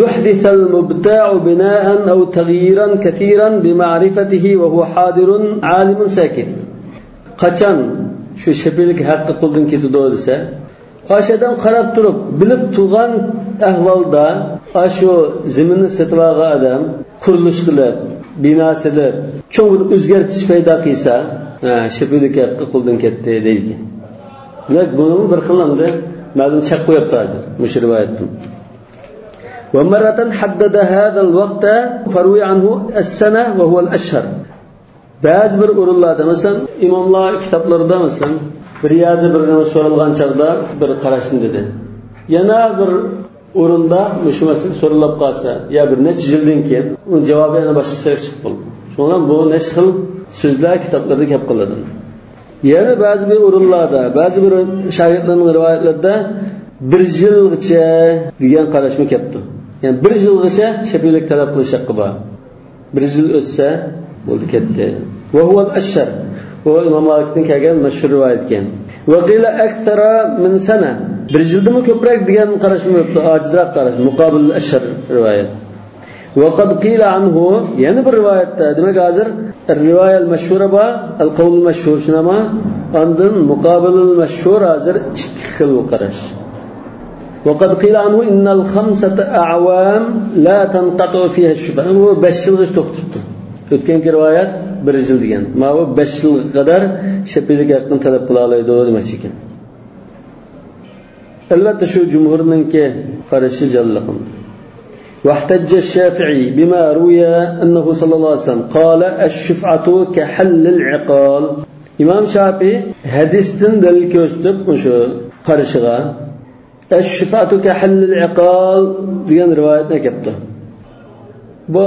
يحدث المبتاع بناء أو تغييرا كثيرا بمعرفته وهو حاضر عالم ساكت. قاچان شۇ شەپىئىلىك ھەققى قولدىن كېتىدۇ دېسە، ئاشۇ ئادەم قاراپ تۇرۇپ، بىلىپ تۇرغان ئەھۋالدا، ئاشۇ زېمىننى سېتىۋالغان ئادەم قۇرۇلۇش قىلىپ، بىنا سېلىپ، چوڭ بىر ئۆزگەرتىش پەيدا قىلسا، ھە، شەپىئىلىك ھەققى قولدىن كەتتى دەيدىكەن. دېمەك، بۇنىمۇ بىر خىل ئەمدى مەلۇم چەك قويۇپتۇ ھازىر مۇشۇ رىۋايەتتىن. ومرة حدد هذا الوقت فروي عنه السنة وهو الأشهر. بەزى بىر ئورۇنلاردا، مەسىلەن، ئىماملار كىتابلىرىدا، مەسىلەن، بىر يەردە بىر نېمە سورالغان چاغدا بىر قاراشنى دېدى. يەنە بىر ئورۇندا مۇشۇ مەسىلە سورىلىپ قالسا، يا بىر نەچچە يىلدىن كېيىن ئۇنىڭ جاۋابى يەنە باشقىچە چىقىپ قالىدۇ. شۇڭا بۇ نەچچە خىل سۆزلەر كىتابلاردا كەپ قالىدۇ. يەنە بەزى بىر ئورۇنلاردا، بەزى بىر شاگىرتلارنىڭ رىۋايەتلىرىدە بىر يىلغىچە دېگەن قاراشمۇ كەپتۇ. يەنى بىر يىلغىچە شەپىئىلىك تەلەپ قىلىش ھەققى بار. بىر يىل ئۆتسە بولدى، كەتتى. وهو الأشهر. بۇ ئىمام مالىكتىن كەلگەن مەشھۇر رىۋايەت ئىكەن. وقيل أكثر من سنة. بىر يىلدىنمۇ كۆپرەك دېگەن قاراشمۇ يوقتۇ. ئاجىزراق قاراش. مۇقابىل ئەشھەر رىۋايەت. وقد قيل عنه. يەنە بىر رىۋايەتتە، دېمەك، ھازىر الرواية المشهورة بار، القول المشهور شۇنداقمۇ؟ ئاندىن مۇقابىل مەشھۇر ھازىر ئىككى خىل قاراش. وقد قيل عنه إن الخمسة أعوام لا تنقطع فيها الشفعة. ئۇ بەش يىلغىچە توختىتىپتۇ. ئۆتكەنكى رىۋايەت بىر يىل دېگەن. ماۋۇ بەش يىلغا قەدەر شەپىئىلىك ھەققىنى تەلەپ قىلالايدۇ دېمەكچىكەن. ئەلۋەتتە، شۇ جۇمھۇرنىڭكى قارىشى جانلىق. واحتج الشافعي بما روي أنه صلى الله عليه وسلم قال الشفعة كحل العقال. ئىمام شافىئى ھەدىستىن دەلىل كۆرسىتىپ، مۇشۇ قارىشىغا، الشفعة كحل العقال دېگەن رىۋايەتنى ئەكەپتۇ. بۇ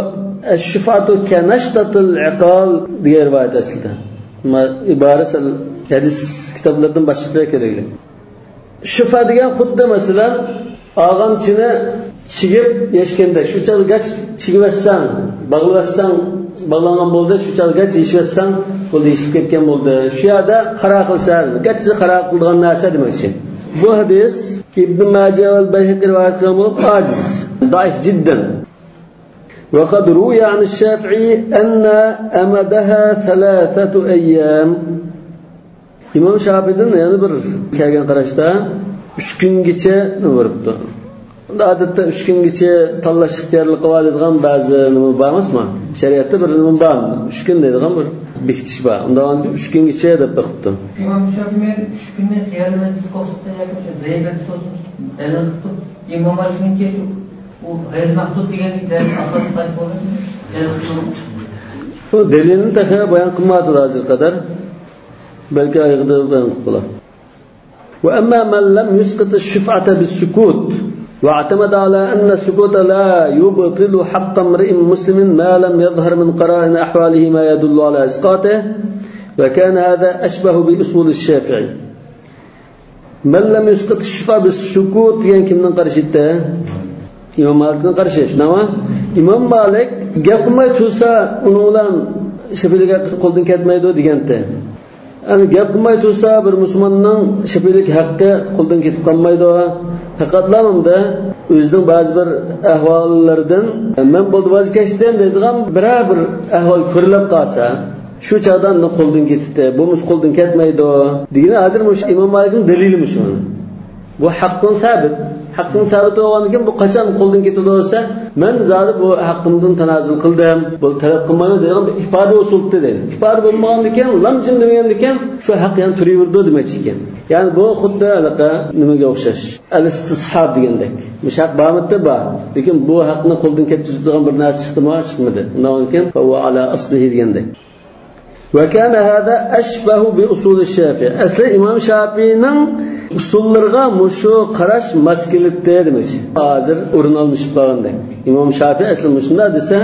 الشفعة كنشطة العقال دېگەن رىۋايەت ئەسلىدە. ئەمما ئىبارە سەل ھەدىس كىتابلىرىدىن باشقىچە كېلىدۇ. شۇفا دېگەن خۇددى، مەسىلەن، ئاغامچىنى چىگىپ يەشكەندەك، شۇ چاغغىچە چىگىۋەتسەڭ، باغلىۋەتسەڭ، باغلانغان بولدى، شۇ چاغغىچە يېشىۋەتسەڭ بولدى، يېشىلىپ كەتكەن بولدى. شۇ يەردە قارار قىلسا، گەچچە قارار قىلىدىغان نەرسە دېمەكچى. بۇ ھەدىس ئىبن ماجە ۋە بەيھەقى رىۋايەت قىلغان بولۇپ، ئاجىز، ضعيف جدا. وقد روي عن الشافعي أن أمدها ثلاثة أيام. ئىمام شافىئىدىن يەنە بىر كەلگەن قاراشتا ئۈچ كۈنگىچە بېرىپتۇ. ئادەتتە ئۈچ كۈنگىچە تاللاش ئىختىيارلىقى بار دەيدىغان بەزى نېمە بار ئەمەسمۇ؟ شەرىئەتتە بىر نېمە بار، ئۈچ كۈن دەيدىغان بىر بېكىتىش بار. ئۇنداق ئۈچ كۈنگىچە دەپ بېقىپتۇ. ئىمام شافىئى مەن ئۈچ كۈننى قىيامەت كۆرسەتتى ياكى شۇ غەيبەت تۇتۇپ دەلىل قىلىپ، ئىمام مالىكنىڭكى شۇ، ئۇ غەير مەھدۇد دېگەندىكى دەلىل ئاساس قايسى بولدى؟ دەلىل قىلىپ. بۇ دەلىلنى تېخى بايان قىلمايۋاتىدۇ ھازىرغا قەدەر. بەلكى ئايىغىدا بايان قىلىپ بولار. وأما من لم يسقط الشفعة بالسكوت واعتمد على أن السكوت لا يبطل حق امرئ مسلم ما لم يظهر من قرائن أحواله ما يدل على إسقاطه، وكان هذا أشبه بأصول الشافعي. مَنْ لَمْ يُسْقِطِ الشُّفْعَةَ بِالسُّكُوتِ دېگەن كىمنىڭ قارىشى ئىدى؟ ئىمام مالىكنىڭ قارىشى، شۇنداقمۇ؟ ئىمام مالىك گەپ قىلماي تۇرسا، ئۇنىڭ بىلەن شەپىئىيلىك ھەققى قولدىن كەتمەيدۇ دېگەنتى. يەنى گەپ قىلماي تۇرسا، بىر مۇسۇلماننىڭ شەپىئىيلىك ھەققى قولدىن كېتىپ قالمايدۇ. پەقەتلا مۇندا ئۆزىنىڭ بەزى بىر ئەھۋاللىرىدىن، مەن بولدى ۋاز كەچتىم دەيدىغان بىرەر بىر ئەھۋال كۆرۈلۈپ قالسا، شۇ چاغدا ئۇنىڭ قولدىن كېتىپتۇ، بولمىسا قولدىن كەتمەيدۇ دېگىنى ھازىر مۇشۇ ئىمام مالىكنىڭ دەلىلى مۇشۇ. بۇ ھەققىڭ سابىت. ھەققىڭ سابىت بولغاندىن كېيىن بۇ قاچان قولدىن كېتىدۇ دېسە، مەن زادى بۇ ھەققىمدىن تانازۇل قىلدىم، بۇ تەلەپ قىلمايمەن دەيدىغان بىر ئىپادە ئۇسۇلتى دەيدۇ. ئىپادە بولمىغاندىكىن، لام جىم دېمىگەندىكىن، شۇ ھەق يەنە تۇرۇۋېرىدۇ دېمەكچىكەن. يەنى بۇ خۇددى ھېلىقى نېمىگە ئوخشاش. ئەل ئىستىسھاب دېگەندەك. مۇشۇ ھەق بارمىدى؟ بار. لېكىن بۇ ھەقنى قولدىن كەتكۈزىدىغان بىر نەرسە چىقتىمۇ؟ چىقمىدى. ئۇنداق بولغاندىكىن، فهو على أصله دېگەندەك. وكان هذا أشبه بأصول الشافعي. ئەسلى ئىمام شافىئىنىڭ ئۇسۇللىرىغا مۇشۇ قاراش ماس كېلىپتۇ دېمەكچى. ھازىر ئورۇن ئالمىشىپ قالغاندەك. ئىمام شافىئى ئەسلى مۇشۇنداق دېسە،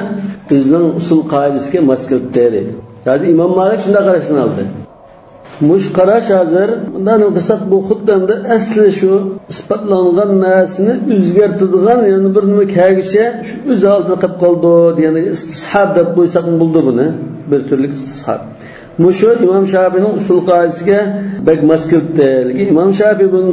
ئۆزىنىڭ ئۇسۇل قائىدىسىگە ماس كېلىپتۇ دەيدۇ. ھازىر ئىمام مالىك شۇنداق قاراشنى ئالدى. مۇشۇ قاراش ھازىر، مۇنداق قىلساق، بۇ خۇددى ئەمدى ئەسلى شۇ ئىسپاتلانغان نەرسىنى ئۆزگەرتىدىغان يەنە بىر نېمە كەلگۈچە شۇ ئۆز ھالىتىدە قېلىپ قالىدۇ دېگەن ئىستىسھاب دەپ قويساقمۇ بولىدۇ بۇنى. بىر تۈرلۈك ئىستىسھاب. مۇشۇ ئىمام شافىئىنىڭ ئۇسۇل قائىدىسىگە بەك ماس كېلىپتۇ. لېكىن ئىمام شافىئى بۇنى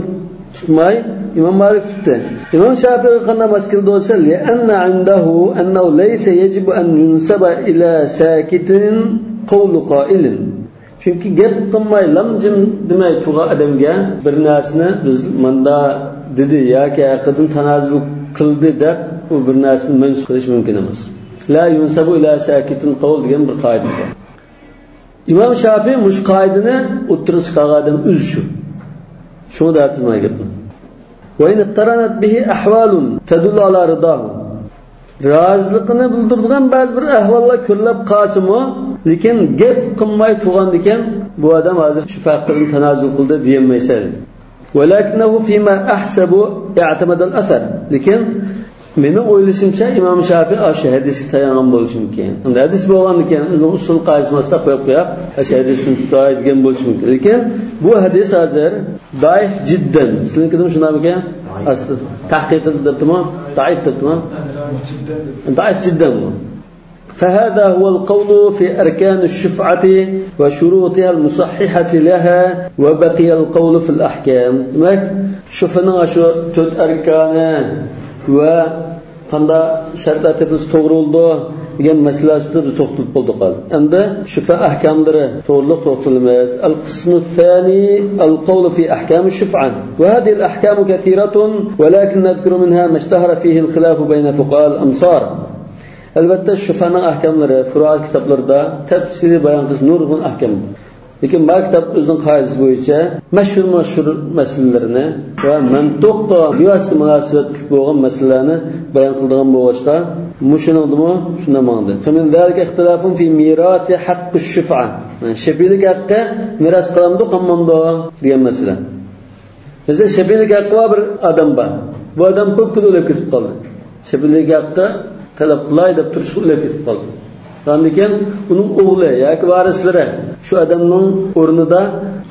تۇتماي، ئىمام مالىك تۇتتى. ئىمام شافىئىغا قانداق ماس كېلىدۇ دېسە، لأن عنده أنه ليس يجب أن ينسب إلى ساكت قول قائل. چۈنكى گەپ قىلماي، لام جىم دېمەي تۇرغان ئادەمگە بىر نەرسىنى بىز ماندا دېدى ياكى ھەققىدىن تانازۇل قىلدى دەپ، ئۇ بىر نەرسىنى مەنسۇپ قىلىش مۇمكىن ئەمەس. لا ينسب إلى ساكت قول دېگەن بىر قائىدە بار. ئىمام شافىئى مۇشۇ قائىدىنى ئوتتۇرىغا چىقارغان ئادەم ئۆزى شۇ. شۇڭا دەۋاتىمەن گەپنى. وإن اقترنت به أحوال تدل على رضاه. رازىلىقىنى بىلدۈرىدىغان بەزى بىر ئەھۋاللار كۆرۈلۈپ قالسىمۇ، لېكىن گەپ قىلماي تۇرغاندىكىن، بۇ ئادەم ھازىر شۇ ھەققىدىن تانازۇل قىلدى دېيەلمەيسەن. ولكنه فيما أحسب اعتمد الأثر. لېكىن مېنىڭ ئويلىشىمچە، ئىمام شافىئى ئاشۇ ھەدىسكە تايانغان بولۇشى مۇمكىن. ئەمدى ھەدىس بولغاندىكىن، ئۇنىڭ ئۇسۇل قائىدىسىنى ئاستا قويۇپ قويۇپ، ئاشۇ ھەدىستىن تۇتاي دېگەن بولۇشى مۇمكىن. لېكىن بۇ ھەدىس ھازىر دائىف جىددەن. سىلىنىڭكىدىمۇ شۇنداقمىكەن؟ ئاستى تەھقىقىدە دەپتىمۇ؟ دائىف دەپتىمۇ؟ دائىف جىددەن بۇ. فهذا هو القول في أركان الشفعة وشروطها المصححة لها، وبقي القول في الأحكام. دېمەك، شۇفئىنىڭ شۇ تۆت ئەركانى ۋە قانداق شەرتلەر تېپىلسا توغرا بولىدۇ دېگەن مەسىلە ئۈستىدە بىز توختىلىپ بولدۇق ھازىر. ئەمدى شۇفئە ئەھكاملىرى توغرىلىق توختىلىمىز. القسم الثاني القول في أحكام الشفعة، وهذه الأحكام كثيرة، ولكن نذكر منها ما اشتهر فيه الخلاف بين فقهاء الأمصار. ئەلۋەتتە، شۇفئەنىڭ ئەھكاملىرى فۇرۇئات كىتابلىرىدا تەپسىلىي بايان قىلىش نۇرغۇن ئەھكام بار. لېكىن ما كىتاب ئۆزىنىڭ قائىدىسى بويىچە مەشھۇر-مەشھۇر مەسىلىلەرنى ۋە مەنتۇققا بىۋاسىتە مۇناسىۋەتلىك بولغان مەسىلىلەرنى بايان قىلىدىغان بولغاچقا، مۇشۇنىڭدىمۇ شۇنداق ماڭدى. فمن ذلك اختلاف في ميراث حق الشفعة. شەپىئىيلىك ھەققى مىراس قىلامدۇ، قىلمامدۇ دېگەن مەسىلە. مەسىلەن، شەپىئىيلىك ھەققى بار بىر ئادەم بار. بۇ ئادەم قىلىپ كېتىپ ئۆلۈپ كېتىپ قالدى. شەپىئىيلىك ھەققى تەلەپ قىلاي دەپ تۇرۇشقا ئۆلۈپ كېتىپ قالدى. ئاندىن كېيىن ئۇنىڭ ئوغلى ياكى ۋارىسلىرى شۇ ئادەمنىڭ ئورنىدا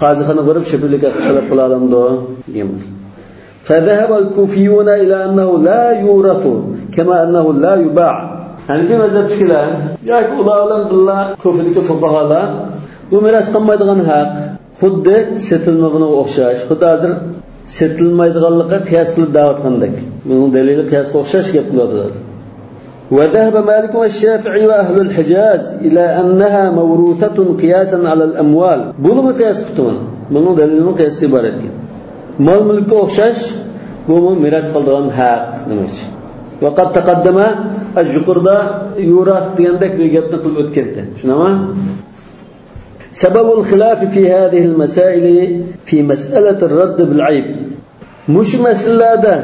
قازىخانىغا بېرىپ شەپىئىيلىك ھەققى تەلەپ قىلالامدۇ دېگەن. فذهب الكوفيون إلى أنه لا يورث كما أنه لا يباع. ھەنىفىي مەزھەپتىكىلەر ياكى ئۇلار بىلەن بىللە كۇفىدىكى فۇقاھالار، بۇ مىراس قىلمايدىغان ھەق. خۇددى سېتىلمىغىنىغا ئوخشاش. خۇددى ھازىر سېتىلمايدىغانلىقىغا قىياس قىلىپ دەۋاتقاندەك. بۇنىڭ دەلىلى قىياسقا ئوخشاش گەپ قىلىۋاتىدۇ. وذهب مالك والشافعي وأهل الحجاز إلى أنها موروثة قياسا على الأموال. بۇنىمۇ قىياس قىپتۇ مانا. بۇنىڭ دەلىلىمۇ قىياستىن ئىبارەتكەن. مال مۈلۈككە ئوخشاش، بۇمۇ مىراس قىلىدىغان ھەق دېمەكچى. وقد تقدم، يۇقىرىدا يوراس دېگەندەك بىر گەپنى قىلىپ ئۆتكەنتى. شۇنداقمۇ؟ سبب الخلاف في هذه المسائل في مسألة الرد بالعيب. مۇشۇ مەسىلىلەردە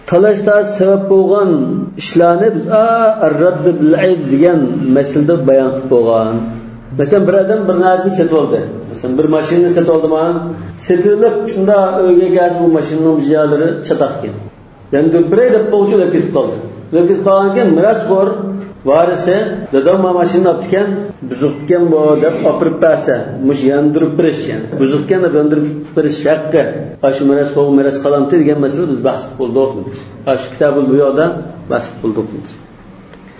تالاش-تارتىش سەۋەب بولغان ئىشلارنى بىز، ئا، الرد بالعيب دېگەن مەسىلىدە بايان قىلىپ بولغان. مەسىلەن، بىر ئادەم بىر نەرسىنى سېتىۋالدى. مەسىلەن، بىر ماشىنىنى سېتىۋالدىما، سېتىۋېلىپ، شۇنداق ئۆيگە كەلسە، بۇ ماشىنىنىڭ جىيالىرى چاتاقكەن. يەنە بىرەي دەپ بولغۇچە ئۆلۈپ كېتىپ قالدى. ئۆلۈپ كېتىپ قالغاندىن كېيىن مىراسخور ۋارىسى، دادام مانا ماشىنىنى ئاپتىكەن، بۇزۇقكەن بۇ دەپ ئاپىرىپ بەرسە، مۇشۇ ياندۇرۇپ بېرىش، يەنى بۇزۇقكەن دەپ ياندۇرۇپ بېرىش ھەققى، ئاشۇ مىراس، بۇ مىراس قالامتى دېگەن مەسىلە بىز بەھس قىلىپ بولدۇق. ئاشۇ كىتابۇل بۇيۇدا بەھس قىلىپ بولدۇق.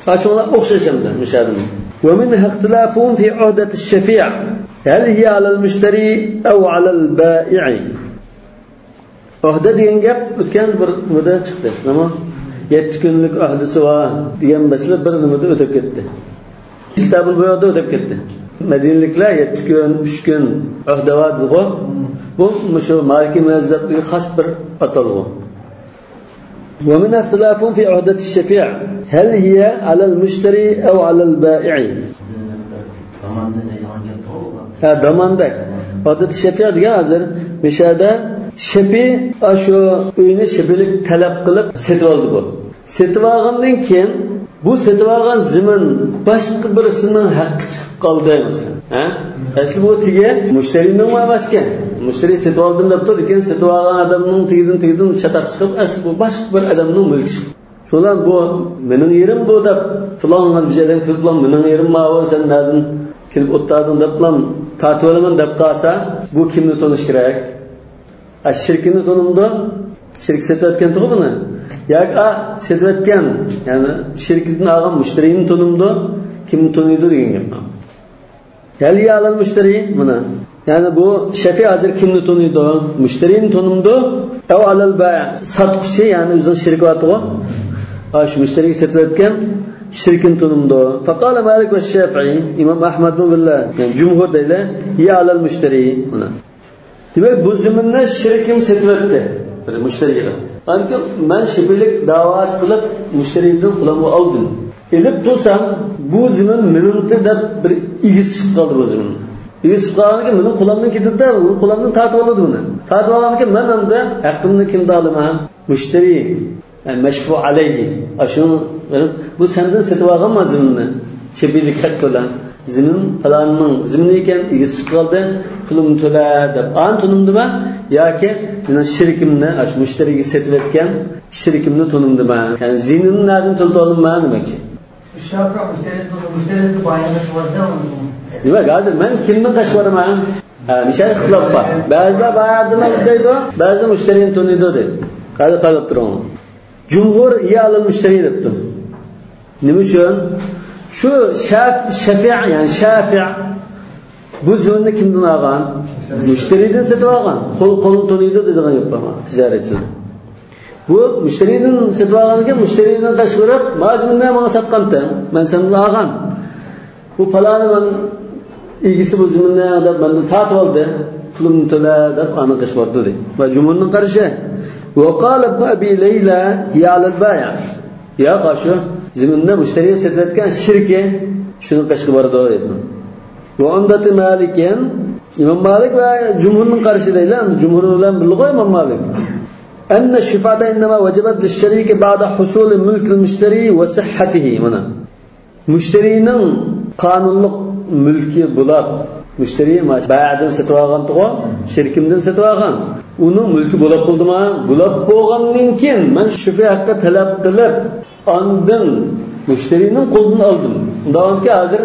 ئاشۇنىڭ ئوخشاش ئەمدى مۇشۇ يەردىمۇ. ومنها اختلافهم في عهدة الشفيع، هل هي على المشتري أو على البائع؟ ئۆھدە دېگەن گەپ ئۆتكەن بىر نېمىدە چىقتى. نېمە؟ يەتتە كۈنلۈك ئۆھدىسى بار دېگەن مەسىلە بىر نېمىدە ئۆتۈپ كەتتى. كىتابۇل بۇيۇدا ئۆتۈپ كەتتى. مەدىنىلىكلەر يەتتە كۈن، ئۈچ كۈن ئۆھدە بار دېدىغۇ. بۇ مۇشۇ مالىكىي مەزھەپتىكى خاس بىر ئاتالغۇ. ومنها اختلافهم في عهدة الشفيع، هل هي على المشتري أو على البائع؟ ھە، داماندەك. ئادەتتە شەپىئە دېگەن ھازىر مىشەدە شەپى، ئاشۇ ئۆينى شەپىلىك تەلەپ قىلىپ سېتىۋالدى بۇ. سېتىۋالغاندىن كېيىن بۇ سېتىۋالغان زېمىن باشقا بىرسىنىڭ ھەققى چىقىپ قالدى مەسىلەن. ھە؟ ئەسلى بۇ تېگى مۇشتەرىنىڭ ئەمەسكەن. مۇشتەرى سېتىۋالدىم دەپتۇ، لېكىن سېتىۋالغان ئادەمنىڭ تېگىدىن، تېگىدىن چاتاق چىقىپ، ئەسلى بۇ باشقا بىر ئادەمنىڭ مۈلكى چىقىپ. شۇلار بۇ مېنىڭ يېرىم بۇ دەپ، پىلان بىر ئادەم كېلىپلا مېنىڭ يېرىم ماۋۇ، سەن نەدىن كېلىپ ئولتۇردۇڭ دەپلا تارتىۋالىمەن دەپ قالسا، بۇ كىمنى تونۇش كېرەك؟ ئا، شېرىكىنى تونۇمدۇ؟ شېرىك سېتىۋەتكەن تۇغۇ بۇنى. ياكى ئا، سېتىۋەتكەن، يەنى شېرىكىدىن ئالغان مۇشتەرىنى تونۇمدۇ؟ كىمنى تونۇيدۇ دېگەن گەپ. هل هي على المشتري، مانا. يەنى بۇ شەپى ھازىر كىمنى تونۇيدۇ؟ مۇشتەرىنى تونۇمدۇ؟ أو على البائع، ساتقۇچى، يەنى ئۆزىنىڭ شېرىكى بارتۇغۇ. ئاشۇ مۇشتەرىگە سېتىۋەتكەن شېرىكىنى تونۇمدۇ؟ فقال مالك والشافعي، ئىمام ئەھمەدمۇ بىللە، يەنى جۇمھۇر دەيلى، هي على المشتري، مانا. دېمەك، بۇ زېمىننى شېرىكىم سېتىۋەتتى بىر مۇشتەرىگە. ئاندىن مەن شېپىلىك داۋاسى قىلىپ، مۇشتەرىدىن پۇلۇمنى ئالدىم. ئېلىپ تۇرسام، بۇ زېمىن مېنىڭكى دەپ بىر ئىگىسى چىقىپ قالدى بۇ زېمىننىڭ. ئىگىسى چىقىپ قالغاندىن كېيىن مېنىڭ قولۇمدىن كېتىدۇ-دە، ئۇنىڭ قولۇمدىن تارتىپ ئالىدۇ بۇنى. تارتىپ ئالغاندىن كېيىن مەن ئەمدى ھەققىمنى كىمدىن ئالىمەن؟ مۇشتەرى. يەنى مەشفۇ ئەلەيھى. ئاشۇنى بۇ سەندىن سېتىۋالغان مەن زېمىننى. شېپىلىك ھەق بىلەن. زېمىن پالاننىڭ زېمىنى ئىكەن، ئىگىسى قالدى، پۇلۇمنى تۆلە دەپ. ئانى تونۇمدىمەن ياكى مېنىڭ شېرىكىمنى، ئاشۇ مۇشتەرىگە سېتىۋەتكەن شېرىكىمنى تونۇمدىمەن. يەنى زېمىننى نەدىن تۆلىتىۋالدىمەن دېمەكچى. شۇ مۇشتەرى، مۇشتەرىنى بايانلاشقا بارىدۇ. دېمەك، ھازىر مەن كىمدىن قاچىپ بارىمەن؟ ھە، مىشەدە ئىختىلاپ بار. بەزىلەر بايادىن دەيدۇ، بەزىلەر مۇشتەرىنى تونۇيدۇ دەيدۇ. ھازىر قاراپ تۇرۇڭ. جۇمھۇر يا ئالال مۇشتەرى دەپتۇ. نېمە ئۈچۈن؟ شۇ شەف-، شەفىئ، يەنى شەفىئ بۇ زېمىننى كىمدىن ئالغان؟ مۇشتەرىدىن سېتىۋالغان. قول، قولنى تونۇيدۇ دەيدىغان گەپ بار تىجارەتچىدە. بۇ مۇشتەرىدىن سېتىۋالغاندىكىن، مۇشتەرىدىن قاچىپ بېرىپ، ما زېمىننى ماڭا ساتقانتىڭ، مەن سەندىن ئالغان. بۇ پالانى مەن ئىگىسى بۇ زېمىننى دەپ مەندىن تارتىۋالدى، پۇلۇمنى تۆلە دەپ ئاندىن قېچىپ بارىدۇ دەيدۇ. ۋە جۇمھۇرنىڭ قارىشى. ۋە قالە ئىبنۇ ئەبى لەيلە يا ئالال بايىئ. ياق، ئاشۇ زېمىننى مۇشتەرىگە سېتىۋەتكەن شېرىكى شۇنىڭ قېشىغا بارىدۇ دەيدۇ. ۋە ئۇمدەتۇ مالىكىن، ئىمام مالىك ۋە جۇمھۇرنىڭ قارىشى دەيلى، جۇمھۇر بىلەن بىللىغۇ ئىمام مالىك. ئەننە شۇفئەتە ئىننەما ۋەجەبەت لىششەرىكى بەئدە ھۇسۇلى مۇلكىل مۇشتەرى ۋە سىھھەتىھى. مانا. مۇشتەرىنىڭ قانۇنلۇق مۈلكى بولاپ، مۇشتەرى بايىئدىن سېتىۋالغانتىغۇ، شېرىكىمدىن سېتىۋالغان. ئۇنىڭ مۈلكى بولاپ بولدىما؟ بولاپ بولغاندىن كېيىن مەن شۇفئە ھەققى تەلەپ قىلىپ، ئاندىن مۇشتەرىنىڭ قولىدىن ئالدىم. ئۇنداق بولغاندىكىن ھازىر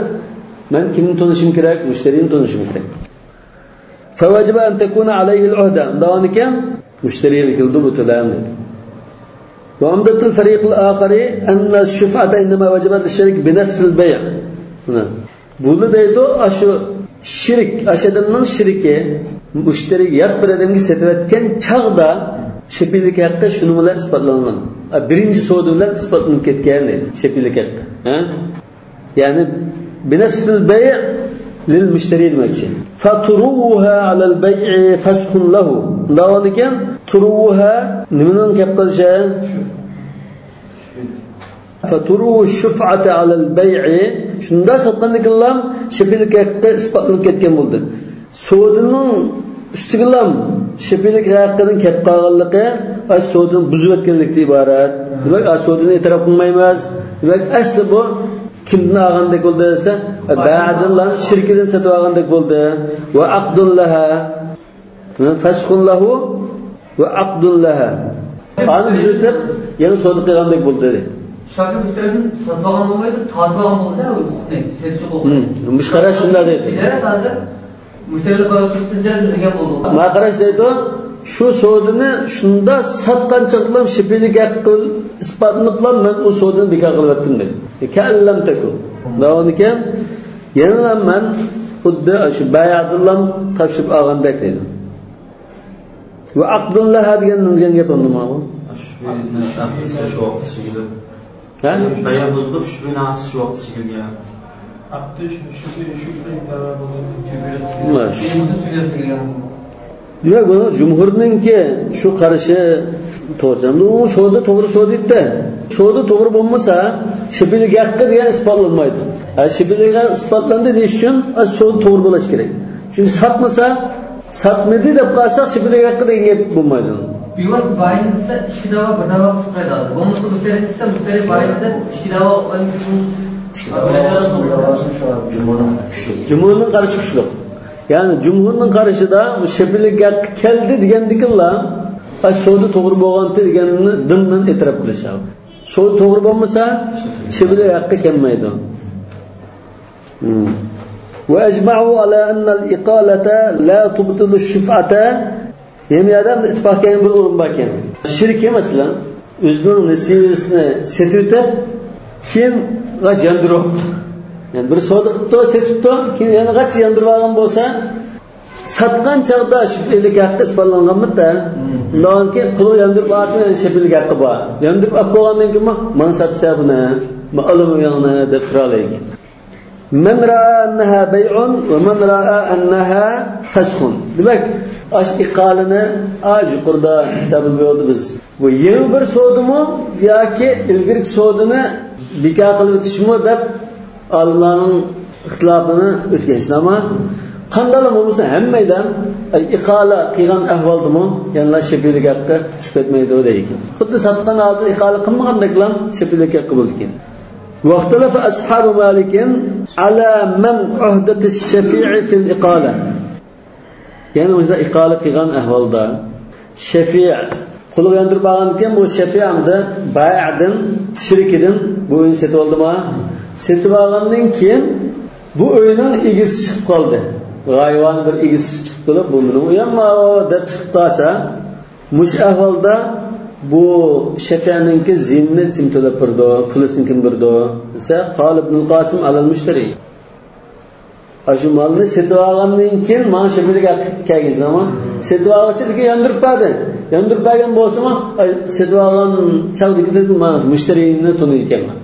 مەن كىمنى تونۇشۇم كېرەك؟ مۇشتەرىنى تونۇشۇم كېرەك. فوجب أن تكون عليه العهدة. ئۇنداق بولغاندىكىن مۇشتەرىگە كېلىدۇ بۇ تۆلەم دېدى. وعمدة الفريق الآخر أن الشفعة إنما وجبت للشريك بنفس البيع. مانا. بۇنى دەيدۇ، ئاشۇ شېرىك، ئاشۇ ئادەمنىڭ شېرىكى مۇشتەرىگە، يات بىر ئادەمگە سېتىۋەتكەن چاغدا شېپىلىك ھەققى شۇنىڭ بىلەن ئىسپاتلانغان. ئا، بىرىنچى سودا بىلەن ئىسپاتلىنىپ كەتكەن دەيدۇ، شېپىلىك ھەققى. ھە؟ يەنى بىنەفسىل بەي لىل مۇشتەرى دېمەكچى. فە تۇرۇۋۇھا ئەلەل بەيئى فەسخۇن لەھۇ. ئۇنداق بولغاندىكىن تۇرۇۋۇھا نېمىنىڭ گەپ قىلىشى؟ فە تۇرۇۋۇ شۇفئەتە ئەلەل بەيئى. شۇنداق ساتقاندىكىنلا شېپىلىك ھەققى ئىسپاتلىنىپ كەتكەن بولدى. سودىنىڭ ئۈستىگىلا شېپىلىك ھەققىنىڭ كەپ قالغانلىقى ئاشۇ سودىنى بۇزۇۋەتكەنلىكتىن ئىبارەت. دېمەك، ئاشۇ سودىنى ئېتىراپ قىلمايمىز. دېمەك، ئەسلى بۇ كىمدىن ئالغاندەك بولدى دېسە، بەئدىنلا شېرىكىدىن سېتىۋالغاندەك بولدى. ۋە ئەقدۇن لەھا. فەسخۇن لەھۇ ۋە ئەقدۇن لەھا. ئانى تۈزىتىپ، يەنە سودا قىلغاندەك بولدى. شاكىر مۇشتەرىدىن ساتىدىغان بولمايدۇ، تارتىدىغان بولىدۇ، ئۇ ھوقۇقنى، سېتىشقا بولمايدۇ. ھىم، مۇشۇ قاراش شۇنداق دەيدۇ. تىجارەت ھازىر مۇشتەرىلەر بار، بىز يەنە بىلگەن بولدۇق. ما قاراش دەيدۇ، شۇ سودىنى شۇندا ساتقان چاغدىلا شېپىلىك ھەققى ئىسپاتلىنىپلا مەن ئۇ سودىنى بىكار قىلىۋەتتىم دەيدۇ. كەئەللەم تەكۇن. داۋامىكەن، يەنىلا مەن خۇددى شۇ بايادىنلا تاپشۇرۇپ ئالغاندەك دەيدۇ. ۋە ئەقدۇن لەھا دېگەن نېمە دېگەن گەپ ئەمدى ماۋۇ؟ شۇ بىر نەرسە شۇ ۋاقىتتا چېكىلىپ. ھە؟ بايا بۇزۇلۇپ، شۇ بىر نەرسە شۇ ۋاقىتتا چېكىلگەن. ئەقدى شۇ، شۇ، شۇ بىر دەۋا بولۇپ، شۇ بىر مۇش. يەنە سۈرەت چېكىلگەن. ياق، بۇ جۇمھۇرنىڭكى شۇ قارىشى توغرا. ئەمدى ئۇ سودا توغرا سودا ئىدى. سودا توغرا بولمىسا، شېپىلىك ھەققى دېگەن ئىسپاتلانمايدۇ. ھە، شېپىلىك ھەققى ئىسپاتلاندى دېيىش ئۈچۈن، ھە، سودا توغرا بولۇش كېرەك. چۈنكى ساتمىسا، ساتمىدى دەپ قالساق، شېپىلىك ھەققى دېگەن گەپ بولمايدۇ. بىۋاسىتە بايىنسا ئىككى دەۋا بىر دەۋا قىلىپ قويىدۇ. بولمىسا بىر تەرەپ دېسە، بىر تەرەپ بايىنسا ئىككى دەۋا قىلىپ جۇمھۇرنىڭ قارىشى كۈچلۈك. يەنى جۇمھۇرنىڭ قارىشىدا شېپىلىك ھەققى كەلدى دېگەندىكىنلا، ئا، سودا توغرا بولغانتى دېگەننى دىندىن ئېتىراپ قىلىش. سودا توغرا بولمىسا، شېپىلىك ھەققى كەلمەيدۇ. وأجمعوا على أن الإقالة لا تبطل الشفعة. يەنە بۇ يەردە ئىتتىپاق كەلگەن بىر ئورۇن باركەن. شېرىكى، مەسىلەن، ئۆزىنىڭ نېسىۋىسىنى سېتىۋېتىپ، كېيىن غاچ ياندۇرۇپ، يەنى بىر سودا قىپتۇ، سېتىپتۇ، كېيىن يەنە غاچ ياندۇرۇپ ئالغان بولسا، ساتقان چاغدا شېپىلىك ھەققى ئىسپاتلانغانمىدى؟ مم. ئۇندىن كېيىن پۇلى ياندۇرۇپ ئالسا، يەنە شېپىلىك ھەققى بار. ياندۇرۇپ ئاپ بولغاندىن كېيىن، مانا ساتسا بۇنى، ما ئالىمۇ ياڭنى دەپ تۇرالايدىكەن. من رأى أنها بيع ومن رأى أنها فسخ. دېمەك، ئاشۇ ئىقالىنى، ئا، يۇقىرىدا كىتابنى بۇيرۇدى بىز. بۇ يېڭى بىر سودىمۇ ياكى ئىلگىرىكى سودىنى بىكار قىلىۋېتىشمۇ دەپ ئالىملارنىڭ ئىختىلاپىنى ئۆتكەن، شۇنداقمۇ؟ قانداقلا بولمىسۇن، ھەممەيلەن ئىقالە قىلغان ئەھۋالدىمۇ يەنىلا شېپىلىك ھەققى چۈشۈپ كەتمەيدۇ دەيدىكەن. خۇددى ساتقان ھالدا ئىقالە قىلمىغاندەكلا شېپىلىك ھەققى بولىدىكەن. واختلف أصحاب مالك على من عهدة الشفيع في الإقالة. يەنى مۇشۇنداق ئىقالە قىلغان ئەھۋالدا شەفىئ قۇلغا ياندۇرۇپ بارغاندىكىن، بۇ شەفىئ ئەمدى بايىئدىن، شېرىكىدىن بۇ ئۆينى سېتىۋالدىما؟ سېتىۋالغاندىن كېيىن بۇ ئۆينىڭ ئىگىسى چىقىپ قالدى. غايىۋانە بىر ئىگىسى چىقىپ قېلىپ، بۇ مېنىڭ ئۆيۈم دەپ چىقىپ قالسا، مۇشۇ ئەھۋالدا بۇ شەفىئنىڭكى زىيىنىنى كىم تۆلەپ بېرىدۇ، پۇلىسىنى كىم بېرىدۇ دېسە، قال ابن القاسم على المشتري. ئاشۇ مالنى سېتىۋالغاندىن كېيىن ماڭا شېپىلىك ھەققى كەلگۈزىدۇ. سېتىۋالغۇچىدىكى ياندۇرۇپ بەردى. ياندۇرۇپ بەرگەن بولسىمۇ، ئاي، سېتىۋالغان چاغدىكىدىن مانا مۇشتەرىنى تونۇيدىكەنمەن.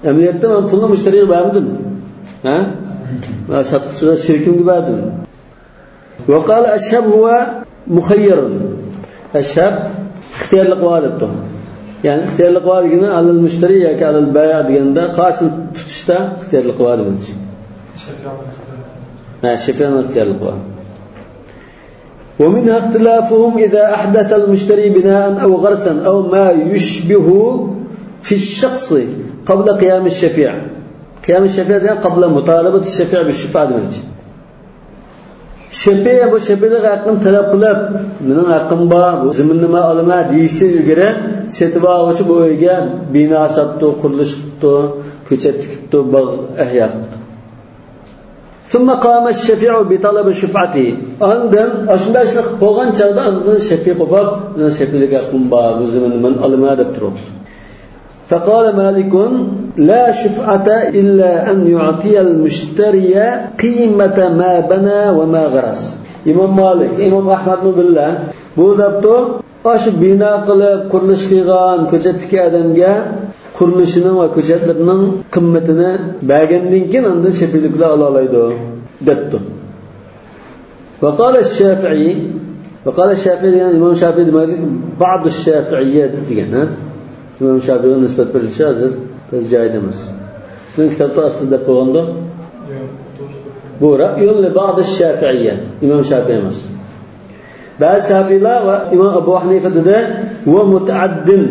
ئەمەلىيەتتە مەن پۇلنى مۇشتەرىگە بەرمىدىم. ھە؟ مەن ساتقۇچىغا، شېرىكىمگە بەردىم. وقال أشهب هو مخير. ئەشھەب ئىختىيارلىق بار دەپتۇ. يەنى ئىختىيارلىق بار دېگىنى على المشتري ياكى على البائع دېگەندە، قايسىنى تۇتۇشتا ئىختىيارلىق بار دېمەكچى. ھە، شېفىئنىڭ ئىختىيارلىقى بار. ومنها اختلافهم إذا أحدث المشتري بناء أو غرسا أو ما يشبه في الشخص قبل قيام الشفيع. قيام الشفيع دېگەن قبل مطالبة الشفيع بالشفعة دېمەكچى. شېپى، بۇ شېپىلىك ھەققىنى تەلەپ قىلىپ، مېنىڭ ھەققىم بار، بۇ زېمىننى مەن ئالىمەن دېيىشى ئىلگىرى، سېتىۋالغۇچى بۇ ئۆيگە بىنا ساتتى، قۇرۇلۇش قىپتۇ، كۆچەت تىكىپتۇ، باغ ئەھيا قىپتۇ. ثم قام الشفيع بطلب شفعته. ئاندىن ئاشۇنداق ئىشلار بولغان چاغدا ئاندىن شېپى قوپۇپ، مېنىڭ شېپىلىك ھەققىم بار، بۇ زېمىننى مەن ئالىمەن دەپ تۇرۇپتۇ. فقال مالك: لا شفعة إلا أن يعطي المشتري قيمة ما بنى وما غرس. ئىمام مالىك، ئىمام ئەھمەدمۇ بىللە بۇ دەپتۇ، ئاشۇ بىنا قىلىپ، قۇرۇلۇش قىلغان كۆچەتتىكى ئادەمگە قۇرۇلۇشىنىڭ ۋە كۆچەتلىرىنىڭ قىممىتىنى بەرگەندىن كېيىن، ئاندىن شېپىلىك بىلەن ئالالايدۇ، دەپتۇ. وقال الشافعي، وقال الشافعي دېگەن ئىمام شافىئى دېمەكلىك، بعض الشافعية دېگەن، ھە؟ ئىمام شافىئىغا نىسبەت بېرىلىشى ھازىر بىر جايىدا ئەمەس. سىزنىڭ كىتابتا ئاستىدا دەپ قويغاندۇ؟ بۇ رأي لبعض الشافعية، ئىمام شافىئى ئەمەس. بەزى شافىئىلار ۋە ئىمام ئەبۇ ھەنىفە دېدى، ۋە مۇتەئەددىن.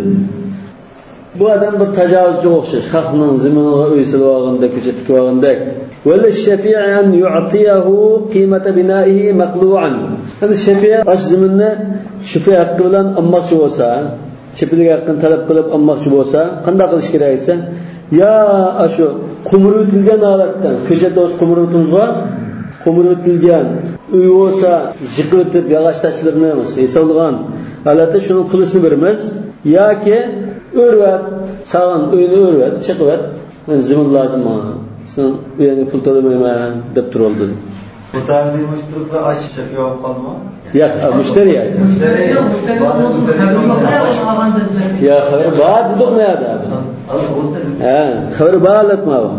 بۇ ئادەم بىر تاجاۋۇزچىغا ئوخشاش، خەقنىڭ زېمىنىغا ئۆي سېلىۋالغاندەك، كۆچەت تىكىۋالغاندەك. ولللشفيع أن يعطيه قيمة بنائه مقلوعا. ئەمدى شەفىئى ئاشۇ زېمىننى شېپى ھەققى بىلەن ئالماقچى بولسا، شۈبھىلىك ھەققىنى تەلەپ قىلىپ ئالماقچى بولسا، قانداق قىلىش كېرەك دېسە، يا ئاشۇ قومۇرۇۋېتىلگەن ھالەتتە، كۆچەت بولسا قومۇرۇۋېتىمىزغۇ، قومۇرۇۋېتىلگەن، ئۆي بولسا يىقىۋېتىپ، ياغاچ تاشلىرىنى ياسالغان ھالەتتە شۇنىڭ پۇلىسىنى بېرىمىز. ياكى ئۆرۈۋەت، ساغان ئۆينى ئۆرۈۋەت، چېقىۋەت، مەن زېمىن لازىم ماڭا، سېنىڭ ئۆيۈڭگە پۇل تۆلىمەيمەن دەپ تۇرۇۋالدى. مۇتەئەددى مۇشتەرى ئاش شەپىي بولۇپ قالدىمۇ؟ ياق، مۇشتەرى يا. مۇشتەرى. يا، خەۋىرى بار دېدۇق مۇ يەردە؟ ھە، خەۋىرى بار ھالەت ماۋۇ.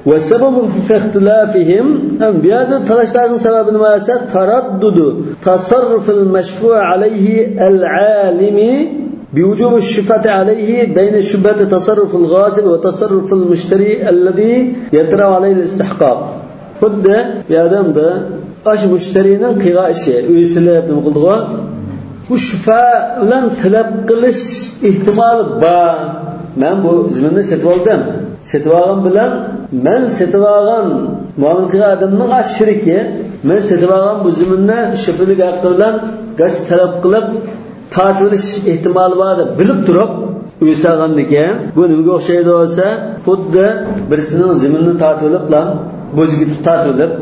والسبب في اختلافهم، ھەم بۇ يەردە تالاش تارتىشنىڭ سەۋەبى نېمە دېسە، تردد تصرف المشفوع عليه العالم بوجوب الشفعة عليه بين شبهة تصرف الغاصب وتصرف المشتري الذي يطرأ عليه الاستحقاق. خۇددى بۇ ئادەمدە ئاشۇ مۇشتەرىنىڭ قىلغان ئىشى، ئۆي سېلىپ نېمە قىلدىغۇ، بۇ شۈبھە بىلەن تەلەپ قىلىش ئېھتىمالى بار. مەن بۇ زېمىننى سېتىۋالدىم. سېتىۋالغان بىلەن مەن سېتىۋالغان، مۇئامىلە قىلغان ئادەمنىڭ ئاشۇ شېرىكى، مەن سېتىۋالغان بۇ زېمىننى شۈبھىلىك ھەققى بىلەن گاچ تەلەپ قىلىپ، تارتىۋېلىش ئېھتىمالى بار دەپ بىلىپ تۇرۇپ ئۆي سالغاندىكىن، بۇ نېمىگە ئوخشايدۇ دېسە، خۇددى بىرسىنىڭ زېمىنىنى تارتىۋېلىپلا، بوزىكى تارتىۋېلىپ،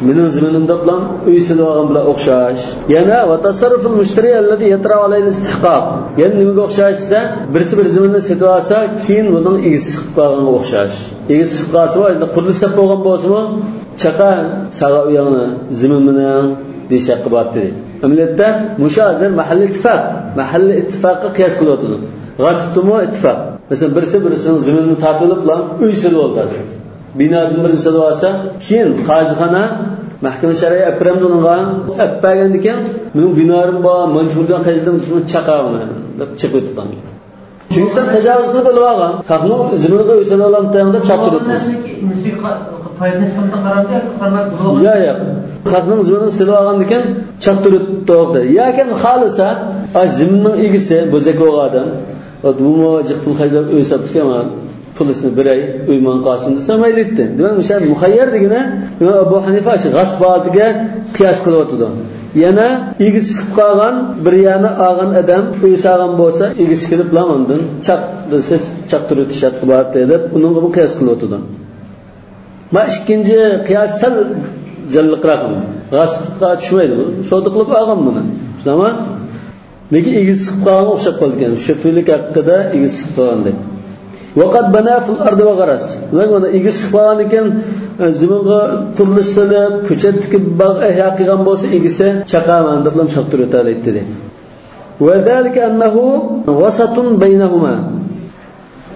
مېنىڭ زېمىنىم دەپلا ئۆي سېلىۋالغان بىلەن ئوخشاش. يەنە وتصرف المشتري الذي يطرأ عليه الاستحقاق. يەنە نېمىگە ئوخشاش دېسە، بىرسى بىر زېمىننى سېتىۋالسا، كېيىن بۇنىڭ ئىگىسى چىقىپ قالغانغا ئوخشاش. ئىگىسى چىقىپ قالسا، ئەمدى قۇرۇلۇش سەپ بولغان بولسىمۇ، چاقا ساغا ئۆيۈڭنى، زېمىن مېنىڭ دېيىش ھەققى بار دېدى. ئەمەلىيەتتە مۇشۇ ھازىر مەھەللە ئىتتىپاق، مەھەللە ئىتتىپاققا قىياس قىلىۋاتىدۇ. غەسىبتىمۇ ئىتتىپاق. مەسىلەن، بىرسى بىرسىنىڭ زېمىنىنى تارتىۋېلىپلا ئۆي سېلىۋالدى ھازىر. بىنادىن بىرنى سېلىۋالسا، كېيىن قازىخانا، مەھكىمە شەرئىي ئەپ بېرەمدۇ ئۇنىڭغا؟ ئەپ بەرگەندىكىن، مېنىڭ بىنالىرىم بار، مانچە مىليون خەجلىدىم، شۇنى چاقا ئۇنى دەپ چېقىۋېتىدۇ. چۈنكى سەن تاجاۋۇز قىلىپ ئېلىۋالغان، خەقنىڭ زېمىنىغا ئۆي سېلىۋالامتى دەپ چاقتۇرۇۋېتىمىز. ياق، ياق. خەقنىڭ زېمىنىغا سېلىۋالغاندىكىن چاقتۇرۇۋېتىپتۇ. ياكى خالىسا، ئاش زېمىننىڭ ئىگىسى، بۇ زەكى بولغان ئادەم. بۇمۇ جىق پۇل خەجلەپ ئۆي ساپتىكەن، پۇلىسىنى بېرەي، ئۆي ماڭا قالسۇن دېسە، مەيلى ئېيتتى. دېمەك، مۇشۇ مۇخەييەر دېگىنى ئىمام ئەبۇ ھەنىفە ئاشۇ غەسىپ ھالىتىگە قىياس قىلىۋاتىدۇ. يەنە ئىگىسى چىقىپ قالغان بىر يەرنى ئالغان ئادەم ئۆي سالغان بولسا، ئىگىسى كېلىپلا ئاندىن چاق دېسە، چاقتۇرۇۋېتىش شەرتى بار دەپ، ئۇنىڭغىمۇ قىياس قىلىۋاتىدۇ. ما ئىككىنچى قىياس سەل جانلىقراق. غەسىپقا چۈشمەيدۇ بۇ. سودا قىلىپ ئالغان بۇنى. شۇنداقمۇ؟ لېكىن ئىگىسى چىقىپ قالغانغا ئوخشاپ قالىدىكەن. شۈبھىلىك ھەققىدە ئىگىسى چىقىپ قالغاندەك. وقد بنى في الأرض وغرس. دېمەك، مانا ئىگىسى چىقىپ قالغاندىكىن، ئە، زېمىنغا قۇرۇلۇش سېلىپ، كۆچەتتىكى باغ ئەھيا قىلغان بولسا، ئىگىسى چاقا مەن دەپلا چاقتۇرۇۋېتەلەيتتى دېدى. وذلك أنه وسط بينهما.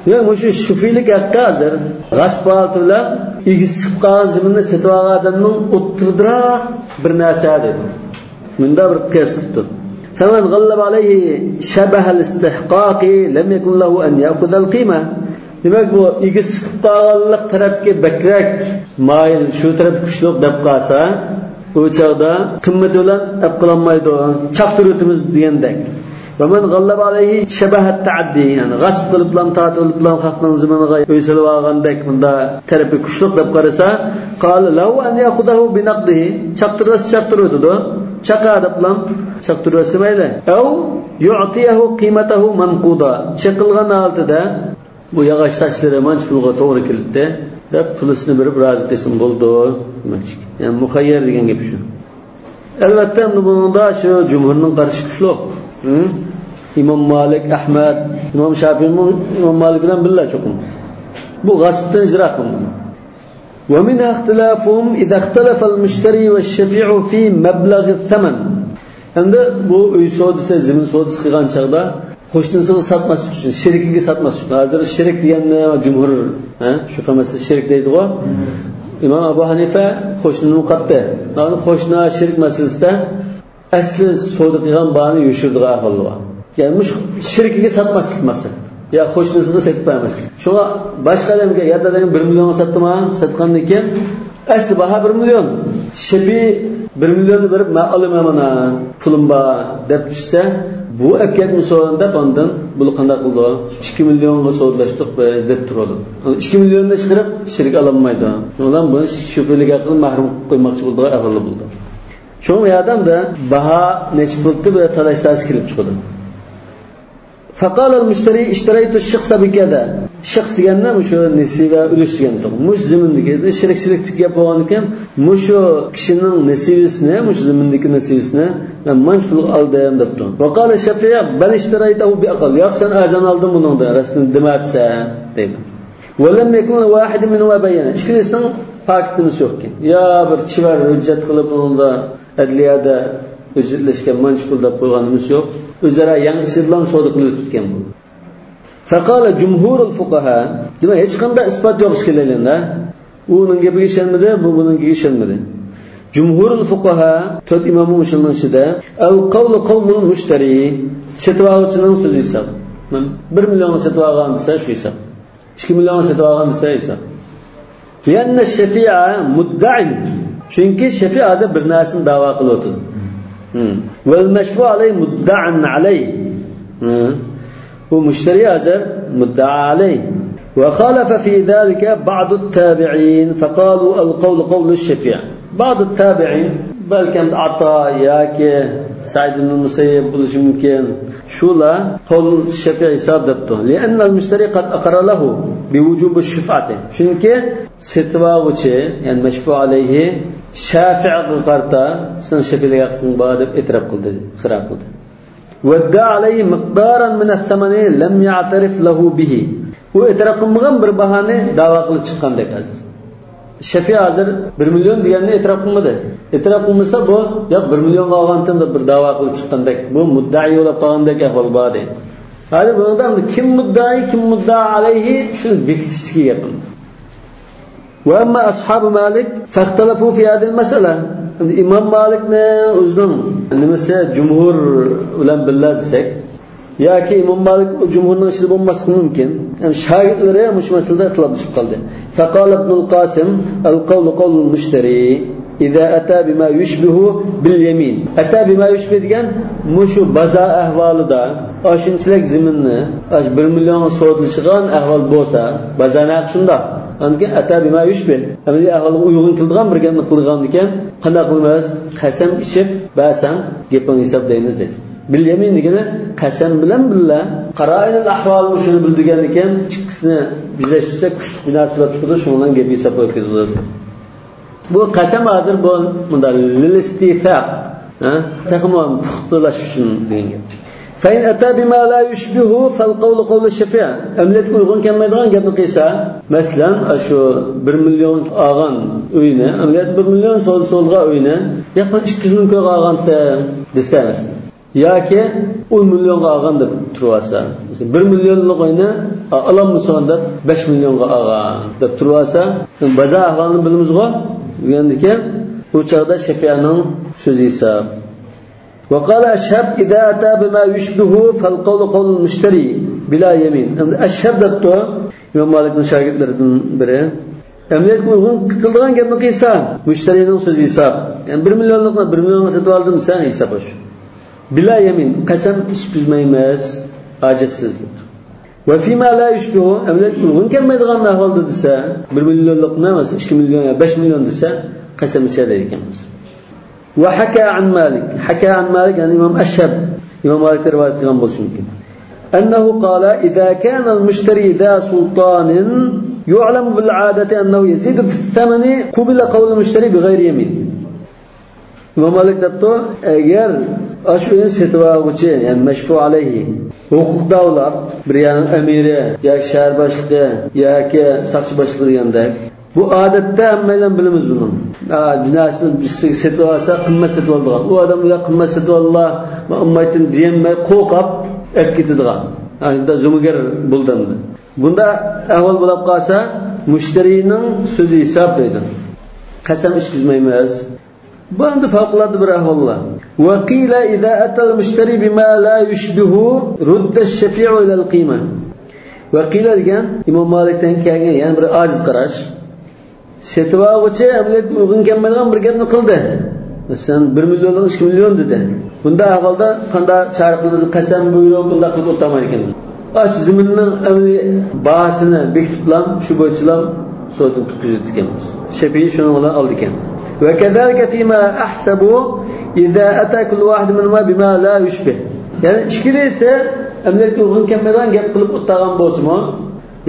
يەنى مۇشۇ شۈبھىلىك ھەققى ھازىر غەسىپ ھالىتى بىلەن ئىگىسى چىقىپ قالغان زېمىننى سېتىۋالغان ئادەمنىڭ ئوتتۇرىدىراق بىر نەرسە دېدى. مۇنداق بىر قىياس قىپتۇ. فمن غلب عليه شبه الاستحقاق لم يكن له أن يأخذ القيمة. دېمەك، بۇ ئىگىسى چىقىپ قالغانلىق تەرەپكە بەكرەك مايىل، شۇ تەرەپ كۈچلۈك دەپ قالسا، ئۇ چاغدا قىممىتى بىلەن ئەپ قىلالمايدۇ، چاقتۇرۇۋېتىمىز دېگەندەك. ومن غلب عليه شبه التعدي، يەنى غەسىپ قىلىپلا، تارتىۋېلىپلا خەقنىڭ زېمىنىغا ئۆي سېلىۋالغاندەك، بۇندا تەرىپى كۈچلۈك دەپ قارىسا، قال له أن يأخذه بنقده، چاقتۇرۇۋەتسە چاقتۇرۇۋېتىدۇ، چاقا دەپلا چاقتۇرۇۋەتسە مەيلى. أو يعطيه قيمته منقودا، چېقىلغان ھالىتىدە بۇ ياغاچ تاشلىرى مانچە پۇلغا توغرا كېلىپتۇ دەپ، پۇلىسىنى بېرىپ رازى قىلسىمۇ بولىدۇ دېمەكچى. يەنى مۇخەييەر دېگەن گەپ شۇ. ئەلۋەتتە، ئەمدى بۇنىڭدا شۇ جۇمھۇرنىڭ قارىشى كۈچلۈك. ھە؟ ئىمام مالىك، ئەھمەد، ئىمام شاپىئىمۇ ئىمام مالىك بىلەن بىللە چوقۇم. بۇ غەسىپتىن يىراق. ومنها اختلافهم إذا اختلف المشتري والشفيع في مبلغ الثمن. ئەمدى بۇ ئۆي سودىسى، زېمىن سودىسى قىلغان چاغدا قوشنىسىغا ساتماسلىق ئۈچۈن، شېرىكىگە ساتماسلىق ئۈچۈن. ھازىر شېرىك دېگەننى جۇمھۇر، ھە، شۇ خىل مەسىلە شېرىك دەيدىغۇ. ئىمام ئەبۇ ھەنىفە قوشنىنى قاتتى. يەنى قوشنا شېرىك مەسىلىسىدە ئەسلى سودا قىلغان باھانى يوشۇرىدىغان ئەھۋال بار. يەنى مۇشۇ شېرىكىگە ساتماسلىق مەسىلە. يا قوشنىسىغا سېتىپ بەرمەسلىك. شۇڭا باشقا ئادەمگە، يا داداڭ بىر مىليونغا ساتتىما، ساتقاندىن كېيىن ئەسلى باھا بىر مىليون. شېپى بىر مىليوننى بېرىپ، مەن ئالىمەن مانا، پۇلۇم بار دەپ چۈشسە، بۇ ئەپ كەتمىسۇن دەپ ئاندىن بۇلار قانداق قىلىدۇ؟ ئىككى مىليونغا سودىلاشتۇق بىز دەپ تۇرىدۇ. ئىككى مىليوننى چىقىرىپ شېرىك ئالالمايدۇ. شۇنىڭ بىلەن بۇنى شۈبھىلىك ھەققىدىن مەھرۇم قىلىپ قويماقچى بولىدىغان ئەھۋاللار بولىدۇ. شۇڭا بۇ يەردە باھا نەچچە پۇل دەپ تالاش تارتىش كېلىپ چىقىدۇ. فقال المشتري: اشتريت الشخص بكذا. شخص دېگەندە مۇشۇ نېسىۋە، ئۈلۈش دېگەن. مۇشۇ زېمىندىكى شېرىكچىلىك گەپ بولغاندىكىن، مۇشۇ كىشىنىڭ نېسىۋىسىنى، مۇشۇ زېمىندىكى نېسىۋىسىنى مەن مانچە پۇلغا ئالدىم دەپتۇ. وقال الشافعي: بل اشتريته بأقل. ياق، سەن ئەرزان ئالدىڭ بۇنىڭدىن، راستىنى دېمەپسەن دەيدۇ. ولم يكن لواحد منهما بينة. ئىككىلىسىنىڭ پاكىت نېمىسى يوق ئىكەن. يا بىر چېۋەر ھۆججەت قىلىپ، ئۇنىڭدا ئەدلىيەدە ھۆججەتلەشكەن مانچە پۇل دەپ قويغان نېمىسى يوق. ئۆزئارا يەڭگىشىدىلا سودا قىلىۋېتىپتىكەن بۇ. فقال جمهور الفقهاء. دېمەك، ھېچقانداق ئىسپات يوق ئىككىلەيلەندە. ئۇ ئۇنىڭ گېپىگە ئىشەنمىدى، بۇ بۇنىڭ گېپىگە ئىشەنمىدى. جمهور الفقهاء، تۆت ئىمامنىڭ ئۇسۇلىنىڭ ئىچىدە، القول قول المشتري، سېتىۋالغۇچىنىڭ سۆزى ھېساب. مەن بىر مىليونغا سېتىۋالغان دېسە، شۇ ھېساب. ئىككى مىليونغا سېتىۋالغان دېسە، ھېساب. لأن الشفيع مدع. چۈنكى شەفىئ ھازىر بىر نەرسىنى دەۋا قىلىۋاتىدۇ. ھىم. والمشفوع عليه مدع عليه. ھىم. بۇ مۇشتەرى ھازىر مۇددەئا ئەلەيھ. وخالف في ذلك بعض التابعين فقالوا القول قول الشفيع. بعض التابعين، بەلكىم ئاتا ياكى سەئىد ئىبن مۇسەييىب بولۇشى مۇمكىن. شۇلار قول شەفىئى ھېساب دەپتۇ. لأن المشتري قد أقر له بوجوب الشفعة. چۈنكى سېتىۋالغۇچى، يەنى مەشفۇ ئەلەيھى، شەفىئىگە قارىتا سېنىڭ شەفىئىلىك ھەققىڭ بار دەپ ئېتىراپ قىلدى، ئىقرار قىلدى. وادعى عليه مقدارا من الثمن لم يعترف له به. ئۇ ئېتىراپ قىلمىغان بىر باھانى دەۋا قىلىپ چىققاندەك ھازىر. شەفىئى ھازىر بىر مىليون دېگەننى ئېتىراپ قىلمىدى. ئېتىراپ قىلمىسا بۇ، ياق، بىر مىليونغا ئالغانتىم دەپ بىر دەۋا قىلىپ چىققاندەك، بۇ مۇددەئى بولاپ قالغاندەك ئەھۋال بار دەيدۇ. ھازىر بۇنىڭدا كىم مۇددەئى، كىم مۇددەئا ئەلەيھى، شۇنى بېكىتىشتىكى گەپ. وأما أصحاب مالك فاختلفوا في هذه المسألة. ئەمدى ئىمام مالىكنى ئۆزىنىڭ نېمىسى، جۇمھۇر بىلەن بىللە دېسەك، ياكى ئىمام مالىك جۇمھۇرنىڭ ئىچىدە بولماسلىقى مۇمكىن. يەنى شاگىرتلىرى مۇشۇ مەسىلىدە ئىختىلاپلىشىپ قالدى. فقال ابن القاسم: القول قول المشتري إذا أتى بما يشبه باليمين. أتى بما يشبه دېگەن مۇشۇ بازار ئەھۋالىدا ئاشۇنچىلىك زېمىننى، ئاشۇ بىر مىليونغا سودىلىشىدىغان ئەھۋال بولسا، بازار نەق شۇنداق. ئاندىن كېيىن أتى بما يشبه، ئەمەلىي ئەھۋالغا ئۇيغۇن كېلىدىغان بىر گەپنى قىلغاندىكىن، قانداق قىلىمىز؟ قەسەم ئىچىپ بەرسەڭ، گېپىڭنى ھېسابلايمىز دېدى. باليمين دېگىنى قەسەم بىلەن بىللە، قارائىنۇل ئەھۋال شۇنى بىلدۈرگەندىكىن، ئىككىسىنى بىرلەشتۈرسەك، كۈچلۈك بىناسى بولۇپ چىقىدۇ، شۇنىڭ بىلەن گەپ ھېسابلاپ كېتىدۇ. بۇ قەسەم ھازىر بۇ مۇنداق، لىل ئىستىسا، ھە؟ تېخىمۇ پۇختىلاش ئۈچۈن دېگەن گەپ. فإن أتى بما لا يشبه فالقول قول الشفيع. ئەمەلىيەتكە ئۇيغۇن كەلمەيدىغان گەپنى قىلسا، مەسىلەن، ئاشۇ بىر مىليون ئالغان ئۆينى، ئەمەلىيەتتە بىر مىليون سودا سولغان ئۆينى، ياق، مەن ئىككى يۈز مىڭ كويغا ئالغانتىم دېسە، مەسىلەن. ياكى ئون مىليونغا ئالغان دەپ تۇرۇۋالسا، مەسىلەن، بىر مىليونلۇق ئۆينى ئالالمىسۇن دەپ بەش مىليونغا ئالغان دەپ تۇرۇۋالسا، بازار ئەھۋالىنى بىلىمىزغۇ، دېگەندىكىن، ئۇ چاغدا شەفىئىنىڭ سۆزى ھېساب. وقال أشهب إذا أتى بما يشبه فالقول قول المشتري بلا يمين. ئەمدى ئەشھەب دەپتۇ، ئىمام مالىكنىڭ شاگىرتلىرىدىن بىرى. ئەمەلىيەتكە ئۇيغۇن كېلىدىغان گەپنى قىلسا، مۇشتەرىنىڭ سۆزى ھېساب. يەنى بىر مىليونلۇقنى بىر مىليونغا سېتىۋالدىم دېسە، ھېساب ئاشۇ. بىلا يەمىن، قەسەم ئىچكۈزمەيمىز، ھاجەتسىز. وفيما لا يشبه، ئەمەلىيەتكە ئۇيغۇن كەلمەيدىغان ئەھۋالدا دېسە، بىر مىليونلۇقنى، مەسىلەن، ئىككى مىليون يا بەش مىليون دېسە، قەسەم ئىچەر دەيدىكەنمىز. وحكى عن مالك، حكى عن مالك، يەنى ئىمام ئەشھەب، ئىمام مالىكتىن رىۋايەت قىلغان بولۇشى مۇمكىن. أنه قال: إذا كان المشتري ذا سلطان يعلم بالعادة أنه يزيد في الثمن قبل قول المشتري بغير يمين. ئىمام مالىك دەپتۇ، ئەگەر ئاشۇ ئۆينى سېتىۋالغۇچى، يەنى مەشفۇ ئەلەيھى، ھوقۇقدارلار، بىر يەرنىڭ ئەمىرى ياكى شەھەر باشلىقى ياكى ساقچى باشلىقى دېگەندەك، بۇ ئادەتتە ھەممەيلەن بىلىمىز بۇنى. ئا، بىناسىنى بىرسىگە سېتىۋالسا، قىممەت سېتىۋالىدىغان. ئۇ ئادەم يا قىممەت سېتىۋاللا، مەن ئالمايتتىم دېيەلمەي، قورقۇپ ئەپ كېتىدىغان. ھە، زومىگەر بولدى ئەمدى. بۇنداق ئەھۋال بولۇپ قالسا، مۇشتەرىنىڭ سۆزى ھېساب دەيدۇ. قەسەم ئىچكۈزمەيمىز. بۇ ئەمدى پەۋقۇلئاددە بىر ئەھۋاللار. وقيل إذا أتى المشتري بما لا يشبه رد الشفيع إلى القيمة. ۋەقىلە دېگەن ئىمام مالىكتىن كەلگەن يەنە بىر ئاجىز قاراش. سېتىۋالغۇچى ئەمەلىيەتكە ئۇيغۇن كەلمەيدىغان بىر گەپنى قىلدى. مەسىلەن، بىر مىليونلۇق ئىككى مىليون دېدى. بۇنداق ئەھۋالدا قانداق چارە قىلىمىز؟ قەسەم بۇيرۇپ، بۇنداق قىلىپ ئولتۇرمايدىكەن. ئاشۇ زېمىننىڭ ئەمەلىي باھاسىنى بېكىتىپلا، شۇ بويىچىلا سودىنى پۈتكۈزىدىكەنمىز. شەپىئىي شۇنىڭ بىلەن ئالىدىكەن. وكذلك فيما أحسب إذا أتى كل واحد منهما بما لا يشبه. يەنى ئىككىلىسى ئەمەلىيەتكە ئۇيغۇن كەلمەيدىغان گەپ قىلىپ ئولتۇرغان بولسىمۇ،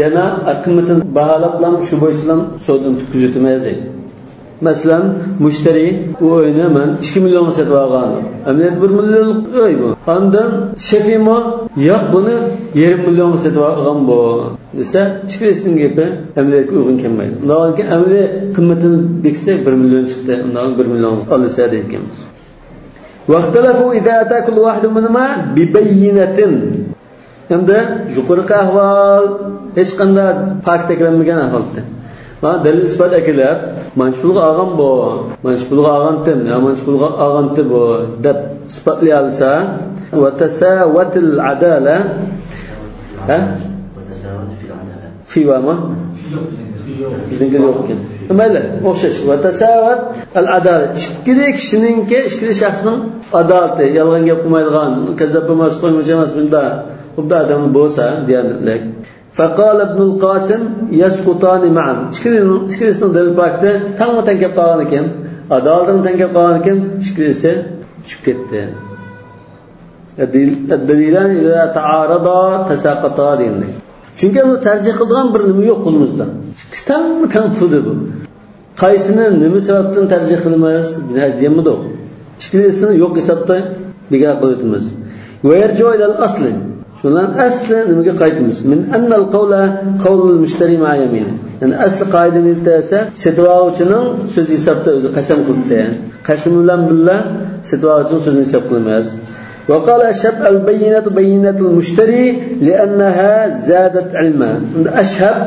يەنە قىممىتىنى باھالاپلا شۇ بويىچىلا سودىنى پۈتكۈزۈۋېتىمىز. مەسىلەن، مۇشتەرى، ئۇ ئۆينى مەن ئىككى مىليونغا سېتىۋالغان. ئەمەلىيەتتە بىر مىليونلۇق ئۆي بۇ. ئاندىن شەفىمۇ، ياق، بۇنى يېرىم مىليونغا سېتىۋالغان بۇ، دېسە، ئىككىلىسىنىڭ گېپى ئەمەلىيەتكە ئۇيغۇن كەلمەيدۇ. ئۇنداق بولغاندىكىن ئەمەلىي قىممىتىنى بېكىتسەك، بىر مىليون چىقتى. ئۇنداق بىر مىليونغا ئالىسە دەيدىكەنمىز. واختلفوا إذا أتى كل واحد منهما ببينة. ئەمدى يۇقىرىقى ئەھۋال ھېچقانداق پاكىت ئەكىلەلمىگەن ئەھۋال. مانا دەلىل ئىسپات ئەكېلىپ، مانچە پۇلغا ئالغان بۇ، مانچە پۇلغا ئالغانتىم، يا مانچە پۇلغا ئالغانتى بۇ، دەپ ئىسپاتلىيالىسا، وتساوت العدالة. ھە؟ في بارمۇ؟ بىزنىڭكى يوق ئىكەن. مەيلى، ئوخشاش. وتساوت العدالة. ئىككىلى كىشىنىڭكى، ئىككىلى شەخسنىڭ ئادالىتى، يالغان گەپ قىلمايدىغان، كەززاپ بولماس، قويمىچى ئەمەس، بۇنداق خۇددى ئادەم بولسا دېگەنلىك. فقال ابن القاسم يسقطان معا. ئىككىلىنىڭ، ئىككىلىسىنىڭ دەلىل پاكىتى تەڭمۇ تەڭ كەپ قالغانىكەن، ئادالىتىمۇ تەڭ كەپ قالغانىكەن، ئىككىلىسى چۈشۈپ كەتتى. الدليلان إذا تعارضا تساقطا دېگەندەك. چۈنكى بۇ تەرجىھ قىلىدىغان بىر نېمە يوق قولىمىزدا. ئىككىسى تەڭمۇ تەڭ تۇردى بۇ. قايسىنى نېمە سەۋەبتىن تەرجىھ قىلىمىز؟ بىنە دېيەلمىدۇق. ئىككىلىسىنى يوق ھېسابتا بىكار قىلىۋېتىمىز. ويرجع إلى الأصل. شۇنىڭ ئەسلى نېمىگە قايتىمىز؟ من أن القول قول المشتري مع يمينه. يەنى ئەسلى قائىدە نېمە دېسە، سېتىۋالغۇچىنىڭ سۆزى ھېسابتا ئۆزى قەسەم قىلىپتۇ. قەسىم بىلەن بىللە سېتىۋالغۇچىنىڭ سۆزىنى ھېساب قىلىمىز. وقال أشهب البينة بينة المشتري لأنها زادت علما. ئەشھەب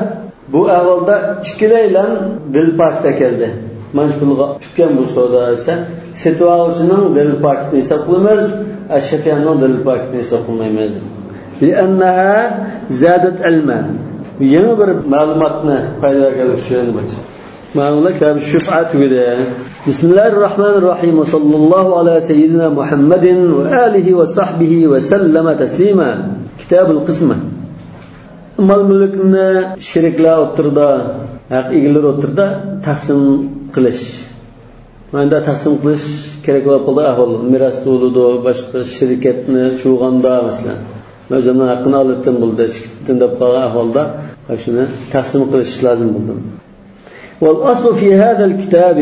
بۇ ئەھۋالدا ئىككىلەيلەن دەلىل پاكىت ئەكەلدى. مانچە پۇلغا پۈتكەن بۇ سودا دېسە، سېتىۋالغۇچىنىڭ دەلىل پاكىتىنى ھېساب قىلىمىز، ئەشھەفىيانىڭ دەلىل پاكىتىنى ھېساب قىلمايمىز. لأنها زادت علما. يېڭى بىر مەلۇماتنى پەيدا كەلتۈرۈشى ئۈچۈن. مانا بۇلار كىتاب شۇفئە تۈگىدى. بسم الله الرحمن الرحيم. وصلى الله على سيدنا محمد وآله وصحبه وسلم تسليما. كتاب القسمة. مال مۈلۈكنى شېرىكلەر ئوتتۇرىدا، ھەق ئىگىلىرى ئوتتۇرىدا تەقسىم قىلىش. مانا تەقسىم قىلىش كېرەك بولۇپ قالىدۇ ئەھۋال. مىراس بولىدۇ، باشقا شىركەتنى چۇۋغاندا، مەسىلەن، مەن ئۆزۈمنىڭ ھەققىنى ئالىتتىم بولدى، ئىككى تۈپتىن دەپ قالغان ئەھۋالدا شۇنى تەقسىم قىلىش لازىم بولىدۇ. والأصل في هذا الكتاب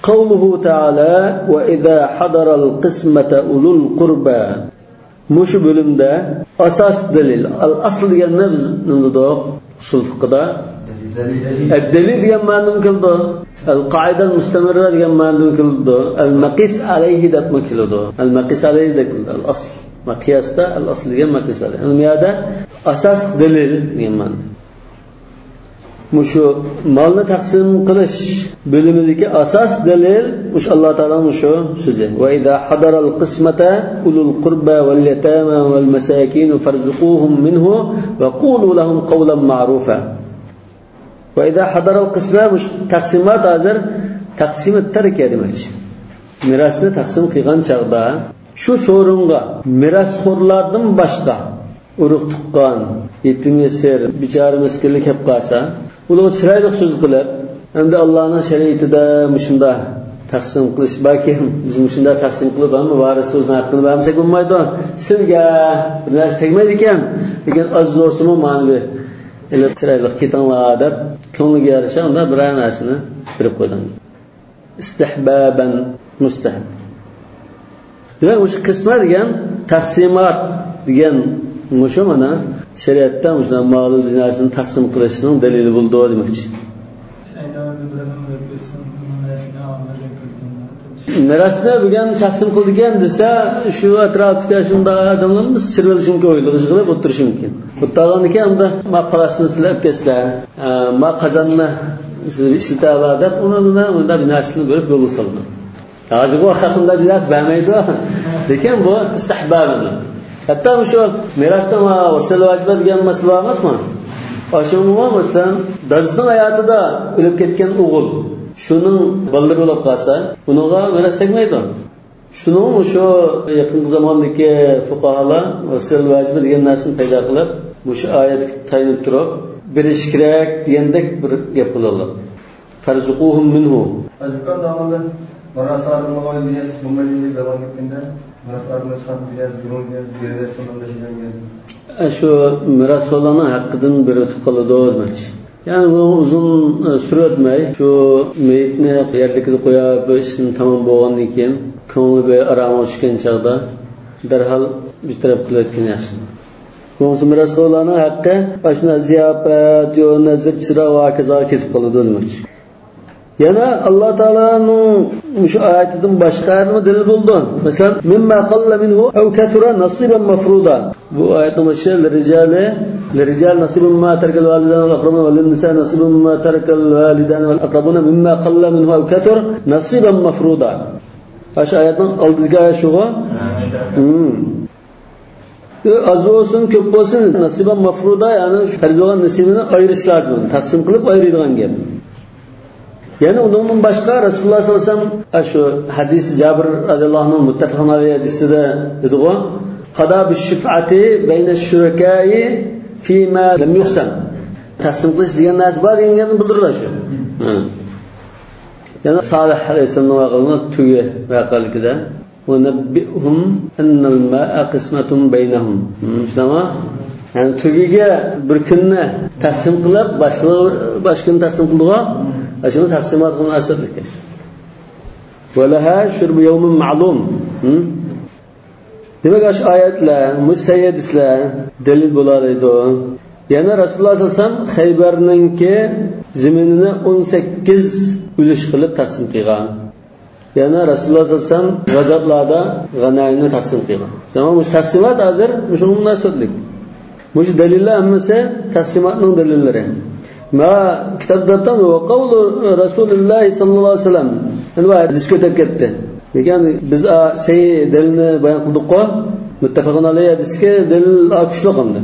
قوله تعالى: وإذا حضر القسمة أولو القربى. مۇشۇ بۆلۈمدە ئاساس دەلىل، ئەل ئەسل دېگەننى بىز نېمە دېدۇق؟ ئۇسۇل فىقىدا ئەددەلىل دېگەن مەنىدىن كېلىدۇ. ئەل قائىدە مۇستەمىررە دېگەن مەنىدىن كېلىدۇ. ئەل مەقىس ئەلەيھى دەپمۇ كېلىدۇ. ئەل مەقىس ئەلەيھى دەپ كېلىدۇ. ئەل ئەسل. قىياستا ئەل ئەسل دېگەن مەقىس ئەلەيھى. ئەمما بۇ يەردە ئاساس دەلىل دېگەن مەنىدە. مۇشۇ مالنى تەقسىم قىلىش بۆلۈمىدىكى ئاساس دەلىل مۇشۇ ئاللا تائالانىڭ مۇشۇ سۆزى. وإذا حضر القسمة أولو القربى واليتامى والمساكين فارزقوهم منه وقولوا لهم قولا معروفا. وإذا حضر القسمة، مۇشۇ تەقسىمات ھازىر تەقسىمات تەركە دېمەكچى. مىراسنى تەقسىم قىلغان چاغدا شۇ سورۇنغا مىراسخورلاردىن باشقا ئۇرۇق تۇغقان، يېتىم يېسىر، بىچارە مىسكىنلەر كەپ قالسا، ئۇلارغا چىرايلىق سۆز قىلىپ، ئەمدى ئاللانىڭ شەرىئىتىدە مۇشۇنداق تەقسىم قىلىش باركەن، بىز مۇشۇنداق تەقسىم قىلىپ، ھەممە ۋارىسىمىزنىڭ ھەققىنى بەرمىسەك بولمايدۇ. سىلىگە بىر نەرسە تەگمەيدىكەن، لېكىن ئاز بولسىمۇ مانا بىر ئېلىپ چىرايلىق كېتىڭلار دەپ كۆڭلىگە يارىشا ئۇنداق بىرەر نەرسىنى بېرىپ قويدۇڭ. ئىستىھبابەن، مۇستەھەب. دېمەك، مۇشۇ قىسمە دېگەن، تەقسىمات دېگەن مۇشۇ مانا شەرىئەتتە مۇشۇنداق مالى جىناسىنى تەقسىم قىلىشنىڭ دەلىلى بولىدۇ دېمەكچى. مىراسنى بۈگۈن تەقسىم قىلىدىكەن دېسە، شۇ ئەتراپتىكى شۇنداق ئادەملەرمۇ چىرىۋېلىشى مۇمكىن، ئويلىغا يىغىلىپ ئولتۇرۇشى مۇمكىن. ئولتۇرغاندىكىن ئەمدى ما پالاسنى سىلەپ كەتسىلە، ئە، ما قازاننى سىلەر ئىشلىتەلەڭ دەپ، ئۇنى، ئۇنى، ئۇنى بىر نەرسىنى بېرىپ يولغا سالىدۇ. ھازىرقى ۋاقىتتا بىر نەرسە بەرمەيدۇ. لېكىن بۇ ئىستىھبابىنى. ھەتتا مۇشۇ مىراستا ۋەسىيەت ۋاجىبە دېگەن مەسىلە بار ئەمەسمۇ؟ ئاشۇنىڭغا مەسىلەن، دادىسىنىڭ ھاياتىدا ئۆلۈپ كەتكەن ئوغۇل، شۇنىڭ بالىلىرى بولۇپ قالسا، ئۇنىڭغا مىراس تەگمەيدۇ. شۇنىڭ مۇشۇ يېقىنقى زاماندىكى فۇقاھالار ۋەسىيەت ۋاجىبە دېگەن نەرسىنى پەيدا قىلىپ، مۇشۇ ئايەتكە تايىنىپ تۇرۇپ، بېرىش كېرەك دېگەندەك بىر گەپ قىلىدۇ. فارزقوهم منه. ئەلىپبە داۋامىدا Mirasxorlarga buyaz bo'lmaydi deb davom etganda, mirasxorni chiqarib buyaz, durung buyaz, beribsan, unday shunday buyaz. شۇ مىراسخورلارنىڭ ھەققىدىن بېرىۋېتىپ قالىدۇ دېمەكچى. يەنى بۇ ئۇزۇن، ئە، سۈرۈۋەتمەي، شۇ مېيىتنى يەرلىكىدە قويۇپ، بۇ ئىشتىن تامام بولغاندىن كېيىن، كۆڭلى بىر ئارامغا چۈشكەن چاغدا دەرھال بىر تەرەپ قىلىۋەتكىنى ياخشى. بولمىسا مىراسخورلارنىڭ ھەققى ئاشۇنداق زىياپەت، يو نەزىر، چىراغ ۋە ھاكازاغا كېتىپ قالىدۇ دېمەكچى. يەنە ئاللا تائالانىڭ مۇشۇ ئايىتىدىن باشقا ئايەتمۇ دەلىل بولىدۇ. مەسىلەن، مىمما قاللا مىنھۇ ئەۋ كەسۇرا نەسىبەن مەفرۇدا. بۇ ئايەتنىڭ بېشى لىررىجالى، لىررىجالى نەسىبۇن مىمما تەرەكەل ۋالىدانى ۋەل ئەقرەبۇنە ۋە لىننىسائى نەسىبۇن مىمما تەرەكەل ۋالىدانى ۋەل ئەقرەبۇنە مىمما قاللا مىنھۇ ئەۋ كەسۇر نەسىبەن مەفرۇدا. ئاشۇ ئايەتنىڭ ئالدىدىكى ئايەت شۇغۇ. ھىم. ئاز بولسۇن، كۆپ بولسۇن، نەسىبەن مەفرۇدا، يەنى پەرز بولغان نېسىبىنى ئايرىش لازىم، تەقسىم قىلىپ ئايرىيدىغان گەپ. يەنە ئۇنىڭدىن باشقا رەسۇلۇللا سەللەللاھۇ ئەلەيھى ۋەسەللەم، ئە، شۇ ھەدىسى جابىر رەزىياللاھۇ ئەنھۇ مۇتتەپەقۇن ئەلەيھى ھەدىسىدە دېدىغۇ، قادا بىششۇفئەتى بەينە شۇرەكائى فىما لەم يۇقسەم. تەقسىم قىلىش دېگەن نەرسە بار دېگەن گەپنى بىلدۈرىدۇ شۇ. ھە. يەنە سالىھ ئەلەيھىسسالامنىڭ ۋەقەلىكىدە، ۋەنەببىئھۇم ئەننەل ماء قىسمەتۇن بەينەھۇم. ھىم، شۇنداقمۇ؟ يەنى تۆگىگە بىر كۈننى تەقسىم قىلىپ، باشقا، باشقا كۈننى تەقسىم قىلىدىغۇ. شۇنى تەقسىمات قىلغان ئەسەتلىك. ۋەلەھا شۇربۇ يەۋمىن مەلۇم. ھىم؟ دېمەك، ئاشۇ ئايەتلەر، مۇشۇ سەھىھ ھەدىسلەر دەلىل بولالايدۇ. يەنە رەسۇلۇللا سەللەللاھۇ ئەلەيھى ۋەسەللەم خەيبەرنىڭكى زېمىنىنى ئون سەككىز ئۈلۈش قىلىپ تەقسىم قىلغان. يەنە رەسۇلۇللا سەللەللاھۇ ئەلەيھى ۋەسەللەم غازاتلاردا غەنايىمنى تەقسىم قىلغان. شۇڭا مۇشۇ تەقسىمات ھازىر مۇشۇنىڭغا مۇناسىۋەتلىك. مۇشۇ دەلىللەر ھەممىسى تەقسىماتنىڭ دەلىللىرى. ما كىتابدا تام ۋە قەۋلۇ رەسۇلىللاھى سەللەللاھۇ ئەلەيھى ۋەسەللەم. ئەنە بۇ ھەدىسكە ئۆتۈپ كەتتى. لېكىن بىز، ئا، سەھىھ دەلىلنى بايان قىلدۇققۇ. مۇتتەپەقۇن ئەلەيھى ھەدىسكە دەلىل، ئا، كۈچلۈك ئەمدى.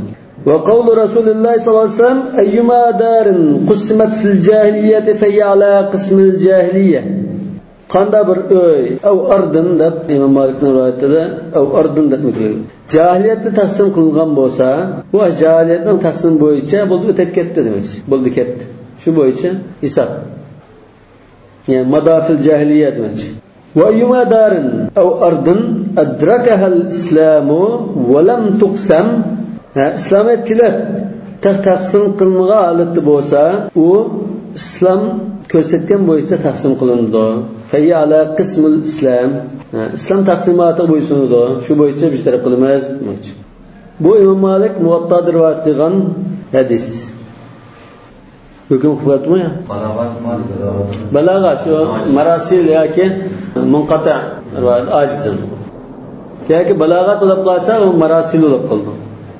ۋە قەۋلۇ رەسۇلىللاھى سەللەللاھۇ ئەلەيھى ۋەسەللەم، ئەييۇما دارىن قۇسسىمەت فىل جاھىلىييەتى فەھىيە ئەلا قىسمىل جاھىلىييە. قانداق بىر ئۆي، ئەۋ ئەردىن دەپ، ئىمام مالىكنىڭ رىۋايىتىدە ئەۋ ئەردىن دەپمۇ كېلىدۇ. جاھىلىيەتتە تەقسىم قىلىنغان بولسا، بۇ جاھىلىيەتنىڭ تەقسىمى بويىچە بولدى، ئۆتۈپ كەتتى دېمەكچى. بولدى، كەتتى. شۇ بويىچە ھېساب. يەنى مادا فىل جاھىلىييە دېمەكچى. ۋە ئەييۇما دارىن ئەۋ ئەردىن ئەدرەكەھەل ئىسلامۇ ۋە لەم تۇقسەم. ھە، ئىسلامىيەت كېلىپ، تەق-، تەقسىم قىلمىغان ھالەتتە بولسا، ئۇ ئىسلام كۆرسەتكەن بويىچە تەقسىم قىلىنىدۇ. فەھىيە ئەلا قىسمىل ئىسلام. ھە، ئىسلام تەقسىماتىغا بويسۇنىدۇ. شۇ بويىچە بىر تەرەپ قىلىمىز دېمەكچى. بۇ ئىمام مالىك مۇۋەتتادا رىۋايەت قىلغان ھەدىس. ھۆكۈم قىلىۋاتىمۇ يا؟ بالاغەت مالىك، بالاغەت. بالاغەت، شۇ ماراسىل ياكى مۇنقەتە رىۋايەت، ئاجىز. ياكى بالاغەت بولۇپ قالسا، ئۇ ماراسىل بولۇپ قالىدۇ.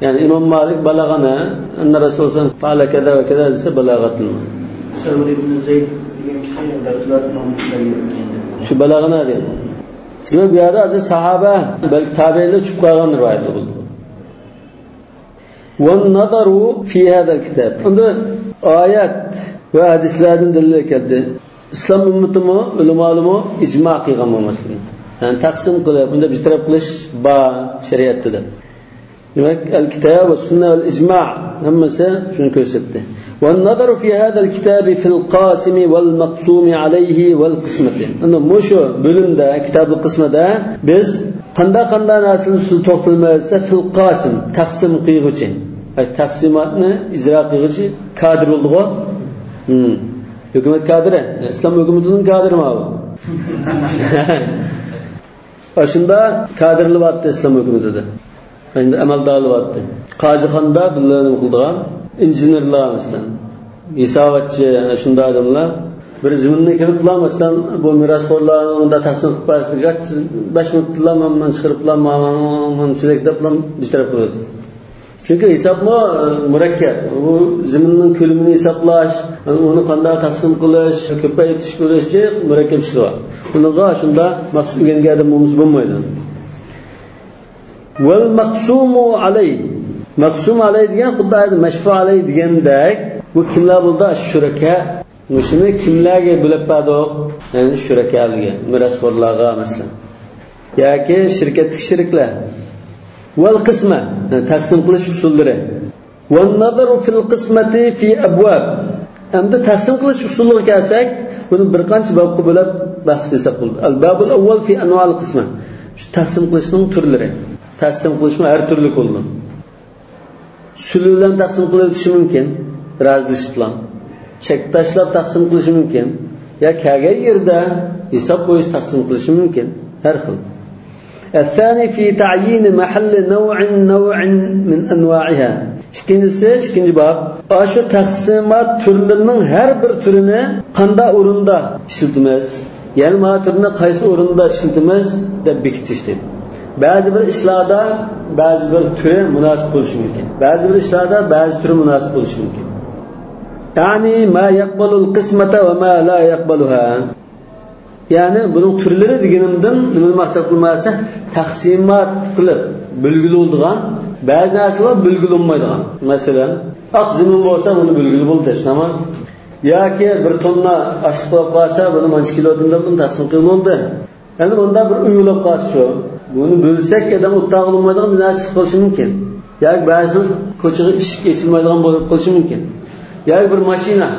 يەنى ئىمام مالىك بالاغەنە، ئەننە رەسۇل سەللەللاھۇ ئەلەيھى ۋەسەللەم قالە كەزا ۋە كەزا دېسە، بالاغەت. سەئىد ئىبن زەيد دېگەن كىشى رەسۇلۇللاھنىڭ شۇ بالاغەنە دەيدۇ. دېمەك، بۇ يەردە ھازىر ساھابە، بەلكى تابىئىنلار چۈشۈپ قالغان رىۋايەتلەر بولىدۇ. ۋەننەزەرۇ فى ھازەل كىتاب. ئەمدى ئايەت ۋە ھەدىسلەردىن دەلىل كەلدى. ئىسلام ئۈممىتىمۇ، ئۆلىمالىرىمۇ ئىجما قىلغان بولماسلىقى. يەنى تەقسىم قىلىپ، بۇندا بىر تەرەپ قىلىش بار شەرىئەتتە دەپ. دېمەك، ئەل كىتاب ۋە سۈننە ۋەل ئىجما ھەممىسى شۇنى كۆرسەتتى. ۋەننەزەرۇ فى ھازەل كىتابى فىل قاسىمى ۋەل مەقسۇمى ئەلەيھى ۋەل قىسمەتى. ئەمدى مۇشۇ بۆلۈمدە، كىتابۇل قىسمەتتە بىز قانداق، قانداق نەرسىلەر ئۈستىدە توختىلىمىز دېسە، فىل قاسىم، تەقسىم قىلغۇچى. ئاي، تەقسىماتنى ئىجرا قىلغۇچى كادىر بولدىغۇ. ھىم. ھۆكۈمەت كادىرى. ئىسلام ھۆكۈمىتىنىڭ كادىرى ماۋۇ. ئاشۇنداق كادىرلار بارتتى ئىسلام ھۆكۈمىتىدە. ئەمەلدارلار بارتتى. قازىخانىدا بىللە نېمە قىلىدىغان ئىنژېنېرلار، مەسىلەن، ھېساباتچى، شۇنداق ئادەملەر بىر زېمىننى كېلىپلا، مەسىلەن، بۇ مىراسخورلارنىڭ مۇنداق تەقسىم قىلىپ بەرسىلىك، بەش مىنۇتتىلا مەن، مەن چىقىرىپلا، مانا، مانا، مانا، مانا، چېلەك دەپلا بىر تەرەپ قىلىدۇ. چۈنكى ھېسابمۇ، ئە، مۇرەككەپ. بۇ زېمىننىڭ كۆلىمىنى ھېسابلاش، ئۇنى قانداق تەقسىم قىلىش، كۆپەيتىش، بۆلۈش جىق مۇرەككەپ ئىشلار بار. بۇنىڭغا شۇنداق مەخسۇس ئۆگەنگەن ئادەم بولمىسا بولمايدۇ. ۋەل مەقسۇمۇ ئەلەي. مەقسۇم ئەلەي دېگەن خۇددى مەشفۇ ئەلەي دېگەندەك، بۇ كىملەر بولدى؟ شۇرەكا. مۇشۇنى كىملەرگە بۆلۈپ بەردۇق؟ يەنى شۇرەكالارغا، مىراسخورلارغا، مەسىلەن. ياكى شىركەتتىكى شېرىكلەر. ۋەل قىسمە، يەنى تەقسىم قىلىش ئۇسۇللىرى. ۋەننەزەرۇ فىل قىسمەتى فى ئەبۋاب. ئەمدى تەقسىم قىلىش ئۇسۇلىغا كەلسەك، بۇنى بىر قانچە بابقا بۆلۈپ بەھس قىلساق بولىدۇ. الباب الأول في أنواع القسمة. شۇ تەقسىم قىلىشنىڭ تۈرلىرى. تەقسىم قىلىشمۇ ھەر تۈرلۈك بولىدۇ. سۈلە بىلەن تەقسىم قىلىۋېتىشى مۇمكىن، رازىلىشىپلا. چەك تاشلاپ تەقسىم قىلىشى مۇمكىن. يا كەلگەن يېرىدە ھېساب بويىچە تەقسىم قىلىشى مۇمكىن. ھەر خىل. الثاني في تعيين محل نوع نوع من أنواعها. ئىككىنچىسى، ئىككىنچى باب. ئاشۇ تەقسىمات تۈرلىرىنىڭ ھەر بىر تۈرىنى قانداق ئورۇندا ئىشلىتىمىز؟ يەنى ما تۈرنى قايسى ئورۇندا ئىشلىتىمىز دەپ بېكىتىش دەيدۇ. بەزى بىر ئىشلاردا بەزى بىر تۈرى مۇناسىپ بولۇشى مۇمكىن. بەزى بىر ئىشلاردا بەزى تۈرى مۇناسىپ بولۇشى مۇمكىن. يعني ما يقبل القسمة وما لا يقبلها. يەنى بۇنىڭ تۈرلىرى دېگىنىمدىن نېمىنى مەقسەت قىلمايسەن؟ تەقسىمات قىلىپ بۆلگىلى بولىدىغان، بەزى نەرسىلەر بۆلگىلى بولمايدىغان. مەسىلەن، ئاق زېمىن بولسا، بۇنى بۆلگىلى بولىدۇ، شۇنداقمۇ؟ ياكى بىر توننا ئاشلىق بولۇپ قالسا، بۇنى مانچە كىلو دېگەندە بۇنى تەقسىم قىلغىلى بولدى. ئەمدى بۇندا بىر ئۆي بولۇپ قالسا شۇ، بۇنى بۆلسەك ئادەم ئولتۇرغىلى بولمايدىغان بىر نەرسە چىقىپ قېلىشى مۇمكىن. ياكى بەزىنىڭ كوچىغا ئىشىك ئېچىلمايدىغان بولۇپ قېلىشى مۇمكىن. ياكى بىر ماشىنا،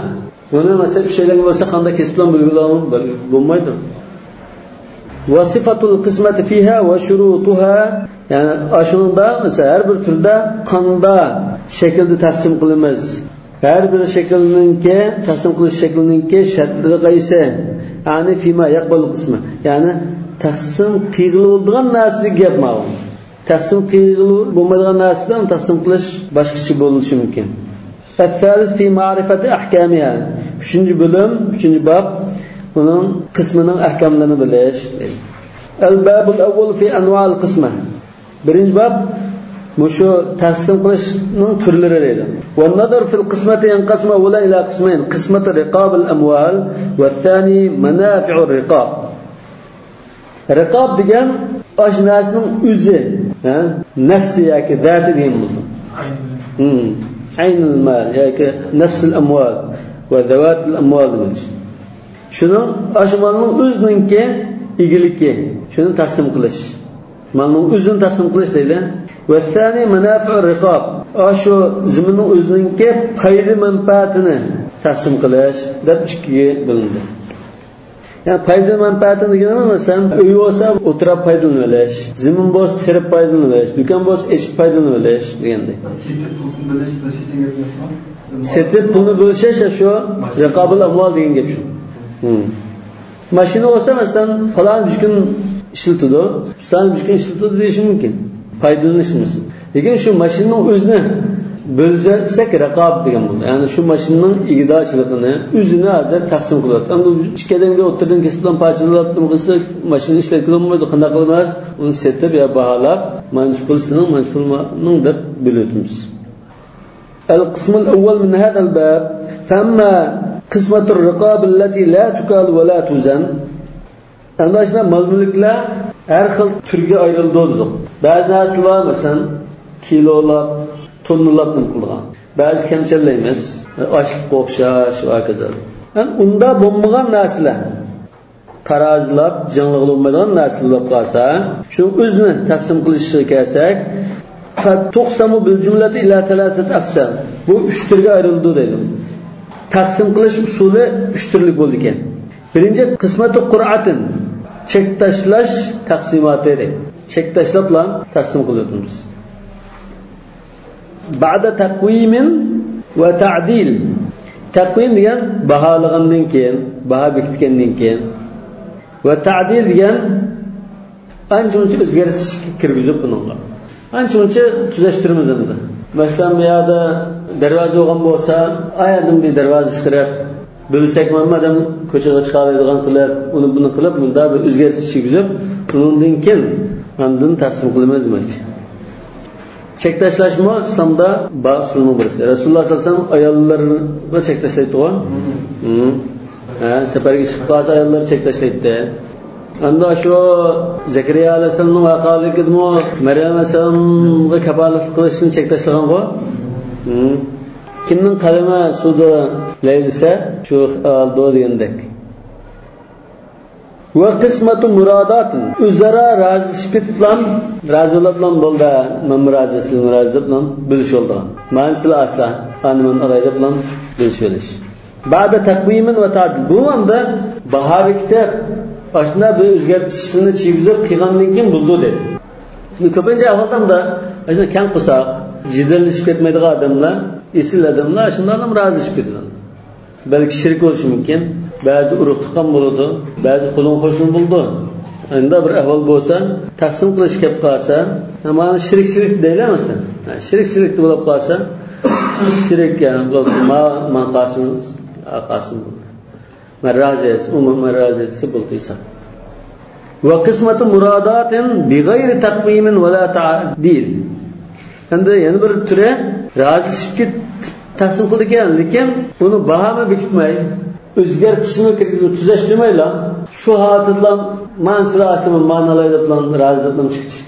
بۇنى مەسىلەن ئۈچ ئادەمگە بۆلسە قانداق كېسىپ بىلەن بۆلگىلى بولمايدۇ. وصفة القسمة فيها وشروطها. يەنى ئاشۇنىڭدا مەسىلەن ھەر بىر تۈردە قانداق شەكىلدە تەقسىم قىلىمىز؟ ھەر بىر شەكىلنىڭكى، تەقسىم قىلىش شەكلىنىڭكى شەرتلىرى قايسى؟ يعني فيما يقبل القسمة. يەنى تەقسىم قىلغىلى بولىدىغان نەرسىدىكى گەپ ماۋۇ. تەقسىم قىلغىلى بولمايدىغان نەرسىدە تەقسىم قىلىش باشقىچە بولۇشى مۇمكىن. الثالث في معرفة أحكامها. ئۈچىنچى بۆلۈم، ئۈچىنچى باب، ئۇنىڭ قىسمىنىڭ ئەھكاملىرىنى بىلىش. الباب الأول في أنواع القسمة. بىرىنچى باب، مۇشۇ تەقسىم قىلىشنىڭ تۈرلىرى دەيدۇ. والنظر في القسمة ينقسم أولا إلى قسمين، قسمة رقاب الأموال والثاني منافع الرقاب. رىقاب دېگەن ئاشۇ نەرسىنىڭ ئۆزى، ھە؟ نەفسى ياكى زاتى دېگەن بولىدۇ. ھىم. عين المال ياكى نفس الأموال وذوات الأموال دېمەكچى. شۇنىڭ، ئاشۇ مالنىڭ ئۆزىنىڭكى ئىگىلىكى، شۇنى تەقسىم قىلىش. مالنىڭ ئۆزىنى تەقسىم قىلىش دەيلى. والثاني منافع الرقاب. ئاشۇ زېمىننىڭ ئۆزىنىڭكى پايدا مەنپەئەتىنى تەقسىم قىلىش دەپ ئىككىگە بۆلۈنىدۇ. يەنى پايدا مەنپەئەتى دېگىنىمىز، مەسىلەن، ئۆي بولسا ئولتۇراپ پايدىلىنىۋېلىش، زېمىن بولسا تېرىپ پايدىلىنىۋېلىش، دۇكان بولسا ئېچىپ پايدىلىنىۋېلىش دېگەندەك. سېتىپ پۇلسىز بۆلۈش، بۆلۈش دېگەن گەپمۇ؟ سېتىپ پۇلنى بۆلۈش شۇ رىقابۇل ئەمۋال دېگەن گەپ شۇ. ھىم. ماشىنا بولسا، مەسىلەن، پالان بىر كۈن ئىشلىتىدۇ، پىستانى بىر كۈن ئىشلىتىدۇ دېيىشى مۇمكىن. پايدىلىنىش دېمىسۇن. لېكىن شۇ ماشىنىنىڭ ئۆزىنى بۆلسەك رىقاب دېگەن بولىدۇ. يەنى شۇ ماشىنىنىڭ ئىگىدارچىلىقىنى ئۆزىنى ھازىر تەقسىم قىلىۋاتىدۇ. ئەمدى ئىككى ئادەمگە ئوتتۇرىدىن كېسىپ بىلەن پارچىلاپ نېمە قىلسا، ماشىنا ئىشلەتكىلى بولمايدۇ. قانداق قىلىمىز؟ ئۇنى سېتىپ يا باھالاپ، مانچە پۇل سېنىڭ، مانچە پۇل مېنىڭ دەپ بۆلۈۋېتىمىز. القسم الأول من هذا الباب، فأما قسمة الرقاب التي لا تكال ولا توزن، ئەمدى ئاشۇنداق مال-مۈلۈكلەر ھەر خىل تۈرگە ئايرىلىدۇ دېدۇق. بەزى نەرسىلەر بار، مەسىلەن، كىلولاپ، توننىلاپ نېمە قىلىدىغان. بەزى كەمچەللەيمىز، ئاشلىققا ئوخشاش ۋە ھاكازا. ئەمدى ئۇنداق بولمىغان نەرسىلەر، تارازىلاپ، جىڭلىغىلى بولمايدىغان نەرسىلەر بولۇپ قالسا، شۇنىڭ ئۆزىنى تەقسىم قىلىشىغا كەلسەك، قد تقسم بالجملة إلى ثلاثة أقسام. بۇ ئۈچ تۈرگە ئايرىلىدۇ دەيدۇ. تەقسىم قىلىش ئۇسۇلى ئۈچ تۈرلۈك بولىدىكەن. بىرىنچى، قىسمەتۇ قۇرئەتىن، چەك تاشلاش تەقسىماتى دەيدۇ. چەك تاشلاپلا تەقسىم قىلىۋېتىمىز. بعد تقويم وتعديل. تەقۋىم دېگەن باھالىغاندىن كېيىن، باھا بېكىتكەندىن كېيىن. ۋە تەدىل دېگەن ئانچە-مۇنچە ئۆزگەرتىش كىرگۈزۈپ بۇنىڭغا. ئانچە-مۇنچە تۈزەشتۈرىمىز ئەمدى. مەسىلەن، بۇ يەردە دەرۋازا بولغان بولسا، ئايەردىن بىر دەرۋازا چىقىرىپ، بۆلسەك مانا ئادەم كوچىغا چىقالايدىغان قىلىپ، ئۇنى بۇنى قىلىپ، بۇندا بىر ئۆزگەرتىش كىرگۈزۈپ، ئۇنىڭدىن كېيىن ئاندىن تەقسىم قىلىمىز دېمەكچى. چەك تاشلاشمۇ ئىسلامدا بار ئۇسۇلنىڭ بىرسى. رەسۇلۇللاھ سەللەللاھۇ ئەلەيھى ۋەسەللەم ئاياللىرىغا چەك تاشلايتتىغۇ. ھىم. ھە، سەپەرگە چىقىپ قالسا ئاياللار چەك تاشلايتتى. ئەمدى شۇ زەكەرىيا ئەلەيھىسسالامنىڭ ۋەقەلىكىدىمۇ مەريەم ئەلەيھىسسالامغا كاپالەتلىك قىلىشتىن چەك تاشلىغانغۇ. ھىم. كىمنىڭ قەدىمى سۇدا لەيلىسە، شۇ ئالدى دېگەندەك. ۋە قىسمەتۇ مۇراداتىن. ئۆزئارا رازىلىشىپ كېتىپلا، رازى بولۇپلا بولدى، مەنمۇ رازى، سىزمۇ رازى دەپلا بۆلۈشۈۋالىدىغان. مانا سىلەر ئاسلا، ئانى مەن ئالاي دەپلا بۆلۈشۈۋېلىش. بەئدە تەقۋىمىن ۋە تەدىل. بۇ ھەمدە باھا بېكىتىپ، ئاشۇنداق بىر ئۆزگەرتىشنى كىرگۈزۈپ قىلغاندىن كېيىن بولىدۇ دەيدۇ. كۆپىنچە ئەھۋالدا مۇنداق، ئاشۇنداق كەڭ قىلساق، جېدەللىشىپ كەتمەيدىغان ئادەملەر، ئېسىل ئادەملەر، ئاشۇنداقلار رازىلىشىپ كېتىدۇ. بەلكى شېرىك بولۇشى مۇمكىن، بەزى ئۇرۇق تۇغقان بولىدۇ، بەزى قولۇڭ قوشنا بولىدۇ. ئەندى بىر ئەھۋال بولسا، تەقسىم قىلىش كەپ قالسا، مانا شېرىك شېرىك دەيلى مەسىلەن. ھە، شېرىك شېرىك بولۇپ قالسا، شېرىك، يەنى، ما، ما قاسىم، قاسىم. مەن رازى، ئۇمۇ مەن رازى دېسە بولدى ھېساب. ۋە قىسمەتۇ مۇراداتىن بىغەيرى تەقۋىمىن ۋەلا تەئدىل. ئەمدى يەنە بىر تۈرى، رازىلىشىپ كېتىپ تەقسىم قىلىدىكەن، لېكىن ئۇنى باھامۇ بېكىتمەي، ئۆزگەرتىشمۇ كىرگۈزۈپ تۈزەشتۈرمەيلا، شۇ ھالىتىدىلا مانا سىلەر ئاستىما مانىلاي دەپلا رازى دەپلا چىقىش.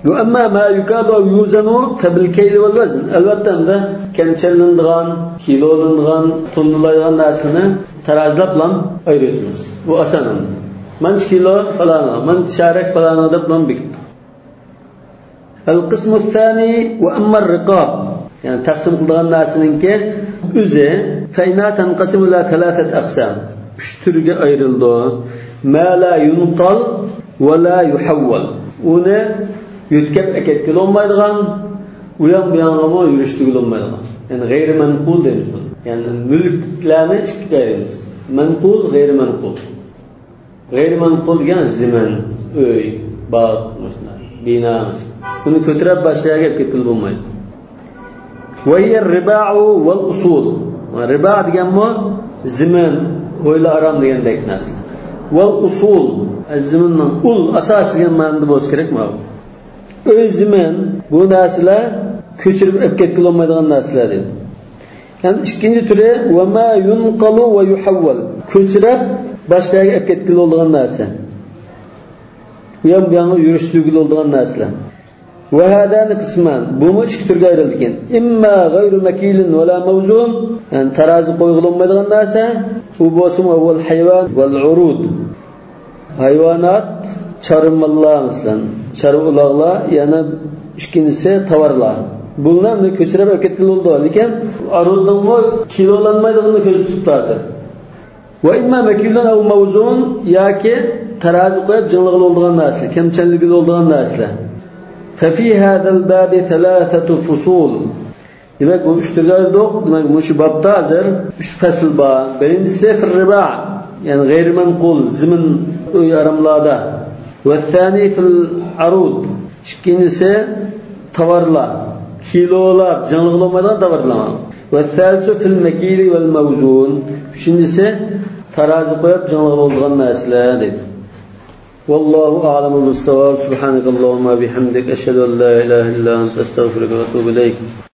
ۋە ئەمما ما يۇكالۇ ئەۋ يۇزەنۇ فەبىل كەيلى ۋەل ۋەزن. ئەلۋەتتە، ئەمدى كەمچەللىنىدىغان، كىلولىنىدىغان، توننىلايدىغان نەرسىنى تارازىلاپلا ئايرىۋېتىمىز. بۇ ئاسان ئەمدى. مانچە كىلو پالانىغا، مانچە چارەك پالانىغا دەپلا بېكىتتۇق. ئەل قىسمۇ سانى ۋە ئەمما رىقاب. يەنى تەقسىم قىلىدىغان نەرسىنىڭكى ئۆزى، فەئىننەھا تەنقەسىمۇ ئىلا سەلاسەتە ئەقسام. ئۈچ تۈرگە ئايرىلىدۇ. ما لا يۇنقەل ۋە لا يۇھەۋۋەل. ئۇنى يۆتكەپ ئەكەتكىلى بولمايدىغان، ئۇيان بۇيانغىمۇ يۈرۈشتۈرگىلى بولمايدىغان. يەنى غەيرىي مەنقۇل دەيمىز بۇنى. يەنى مۈلۈكلەرنى ئىككىگە ئايرىيمىز. مەنقۇل، غەيرىي مەنقۇل. غەيرىي مەنقۇل دېگەن زېمىن، ئۆي، باغ، مۇشۇنداق، بىنا. بۇنى كۆتۈرۈپ باشقا يەرگە ئەپ كەتكىلى بولمايدۇ. ۋە ھىيە رىبائۇ ۋەل ئۇسۇل. رىبا دېگەنمۇ زېمىن، ھويلا ئارام دېگەندەك نەرسە. ۋەل ئۇسۇل، زېمىننىڭ ئۇل، ئاساسى دېگەن مەنىدە بولسا كېرەك ماۋۇ. ئۆي، زېمىن، بۇ نەرسىلەر كۆچۈرۈپ ئەپ كەتكىلى بولمايدىغان نەرسىلەر دېدى. يەنى ئىككىنچى تۈرى، ۋە ما يۇنقەلۇ ۋە يۇھەۋۋەل. كۆچۈرۈپ باشقا يەرگە ئەپ كەتكىلى بولىدىغان نەرسە. ئۇيان بۇيانغا يۈرۈشتۈرگىلى بولىدىغان نەرسىلەر. ۋە ھازانى قىسمان. بۇمۇ ئىككى تۈرگە ئايرىلىدىكەن. ئىمما غەيرۇ مەكىلىن ۋە لا مەۋزۇن. يەنى تارازى قويغىلى بولمايدىغان نەرسە. ئۇ بولسىمۇ ئەۋۋەل ھايۋان ۋەل ئۇرۇد. ھايۋانات، چارۋا ماللار، مەسىلەن، چارۋا ئۇلاغلار، يەنە ئىككىنچىسى تاۋارلار. بۇلارنى كۆچۈرۈپ ئەكەتكىلى بولىدۇ، لېكىن ئارۇدنىڭمۇ كىلولانمايدىغىنىنى كۆزدە تۇتۇپ ھازىر. ۋە ئىمما مەكىلۇن ئەۋ مەۋزۇن، ياكى تارازى قويۇپ جىڭلىغىلى بولىدىغان نەرسە، كەمچەللىگىلى بولىدىغان نەرسە. فەفى ھازەل بابى سەلاسەتۇ فۇسۇل. دېمەك، بۇ ئۈچ تۈرگە ئايرىدۇق. دېمەك، مۇشۇ بابتا ھازىر ئۈچ پەسىل بار. بىرىنچىسى فىر رىبا، يەنى غەيرىي مەنقۇل، زېمىن، ئۆي ئاراملاردا. ۋەسسانى فىل ئۇرۇد، ئىككىنچىسى تاۋارلار، كىلولاپ جىڭلىغىلى بولمايدىغان تاۋارلار. ۋەسسالىسۇ فىل مەكىلى ۋەل مەۋزۇن، ئۈچىنچىسى تارازى قويۇپ جىڭلىغىلى بولىدىغان نەرسىلەر دەيدۇ. ۋاللاھۇ ئەئلەمۇ بىسساۋاب. سۇبھانەكەللاھۇممە ۋە بىھەمدىك، ئەشھەدۇ ئەن لا ئىلاھە ئىللا ئەنتە، ئەستەغفىرۇكە ۋە ئەتۇبۇ ئىلەيك.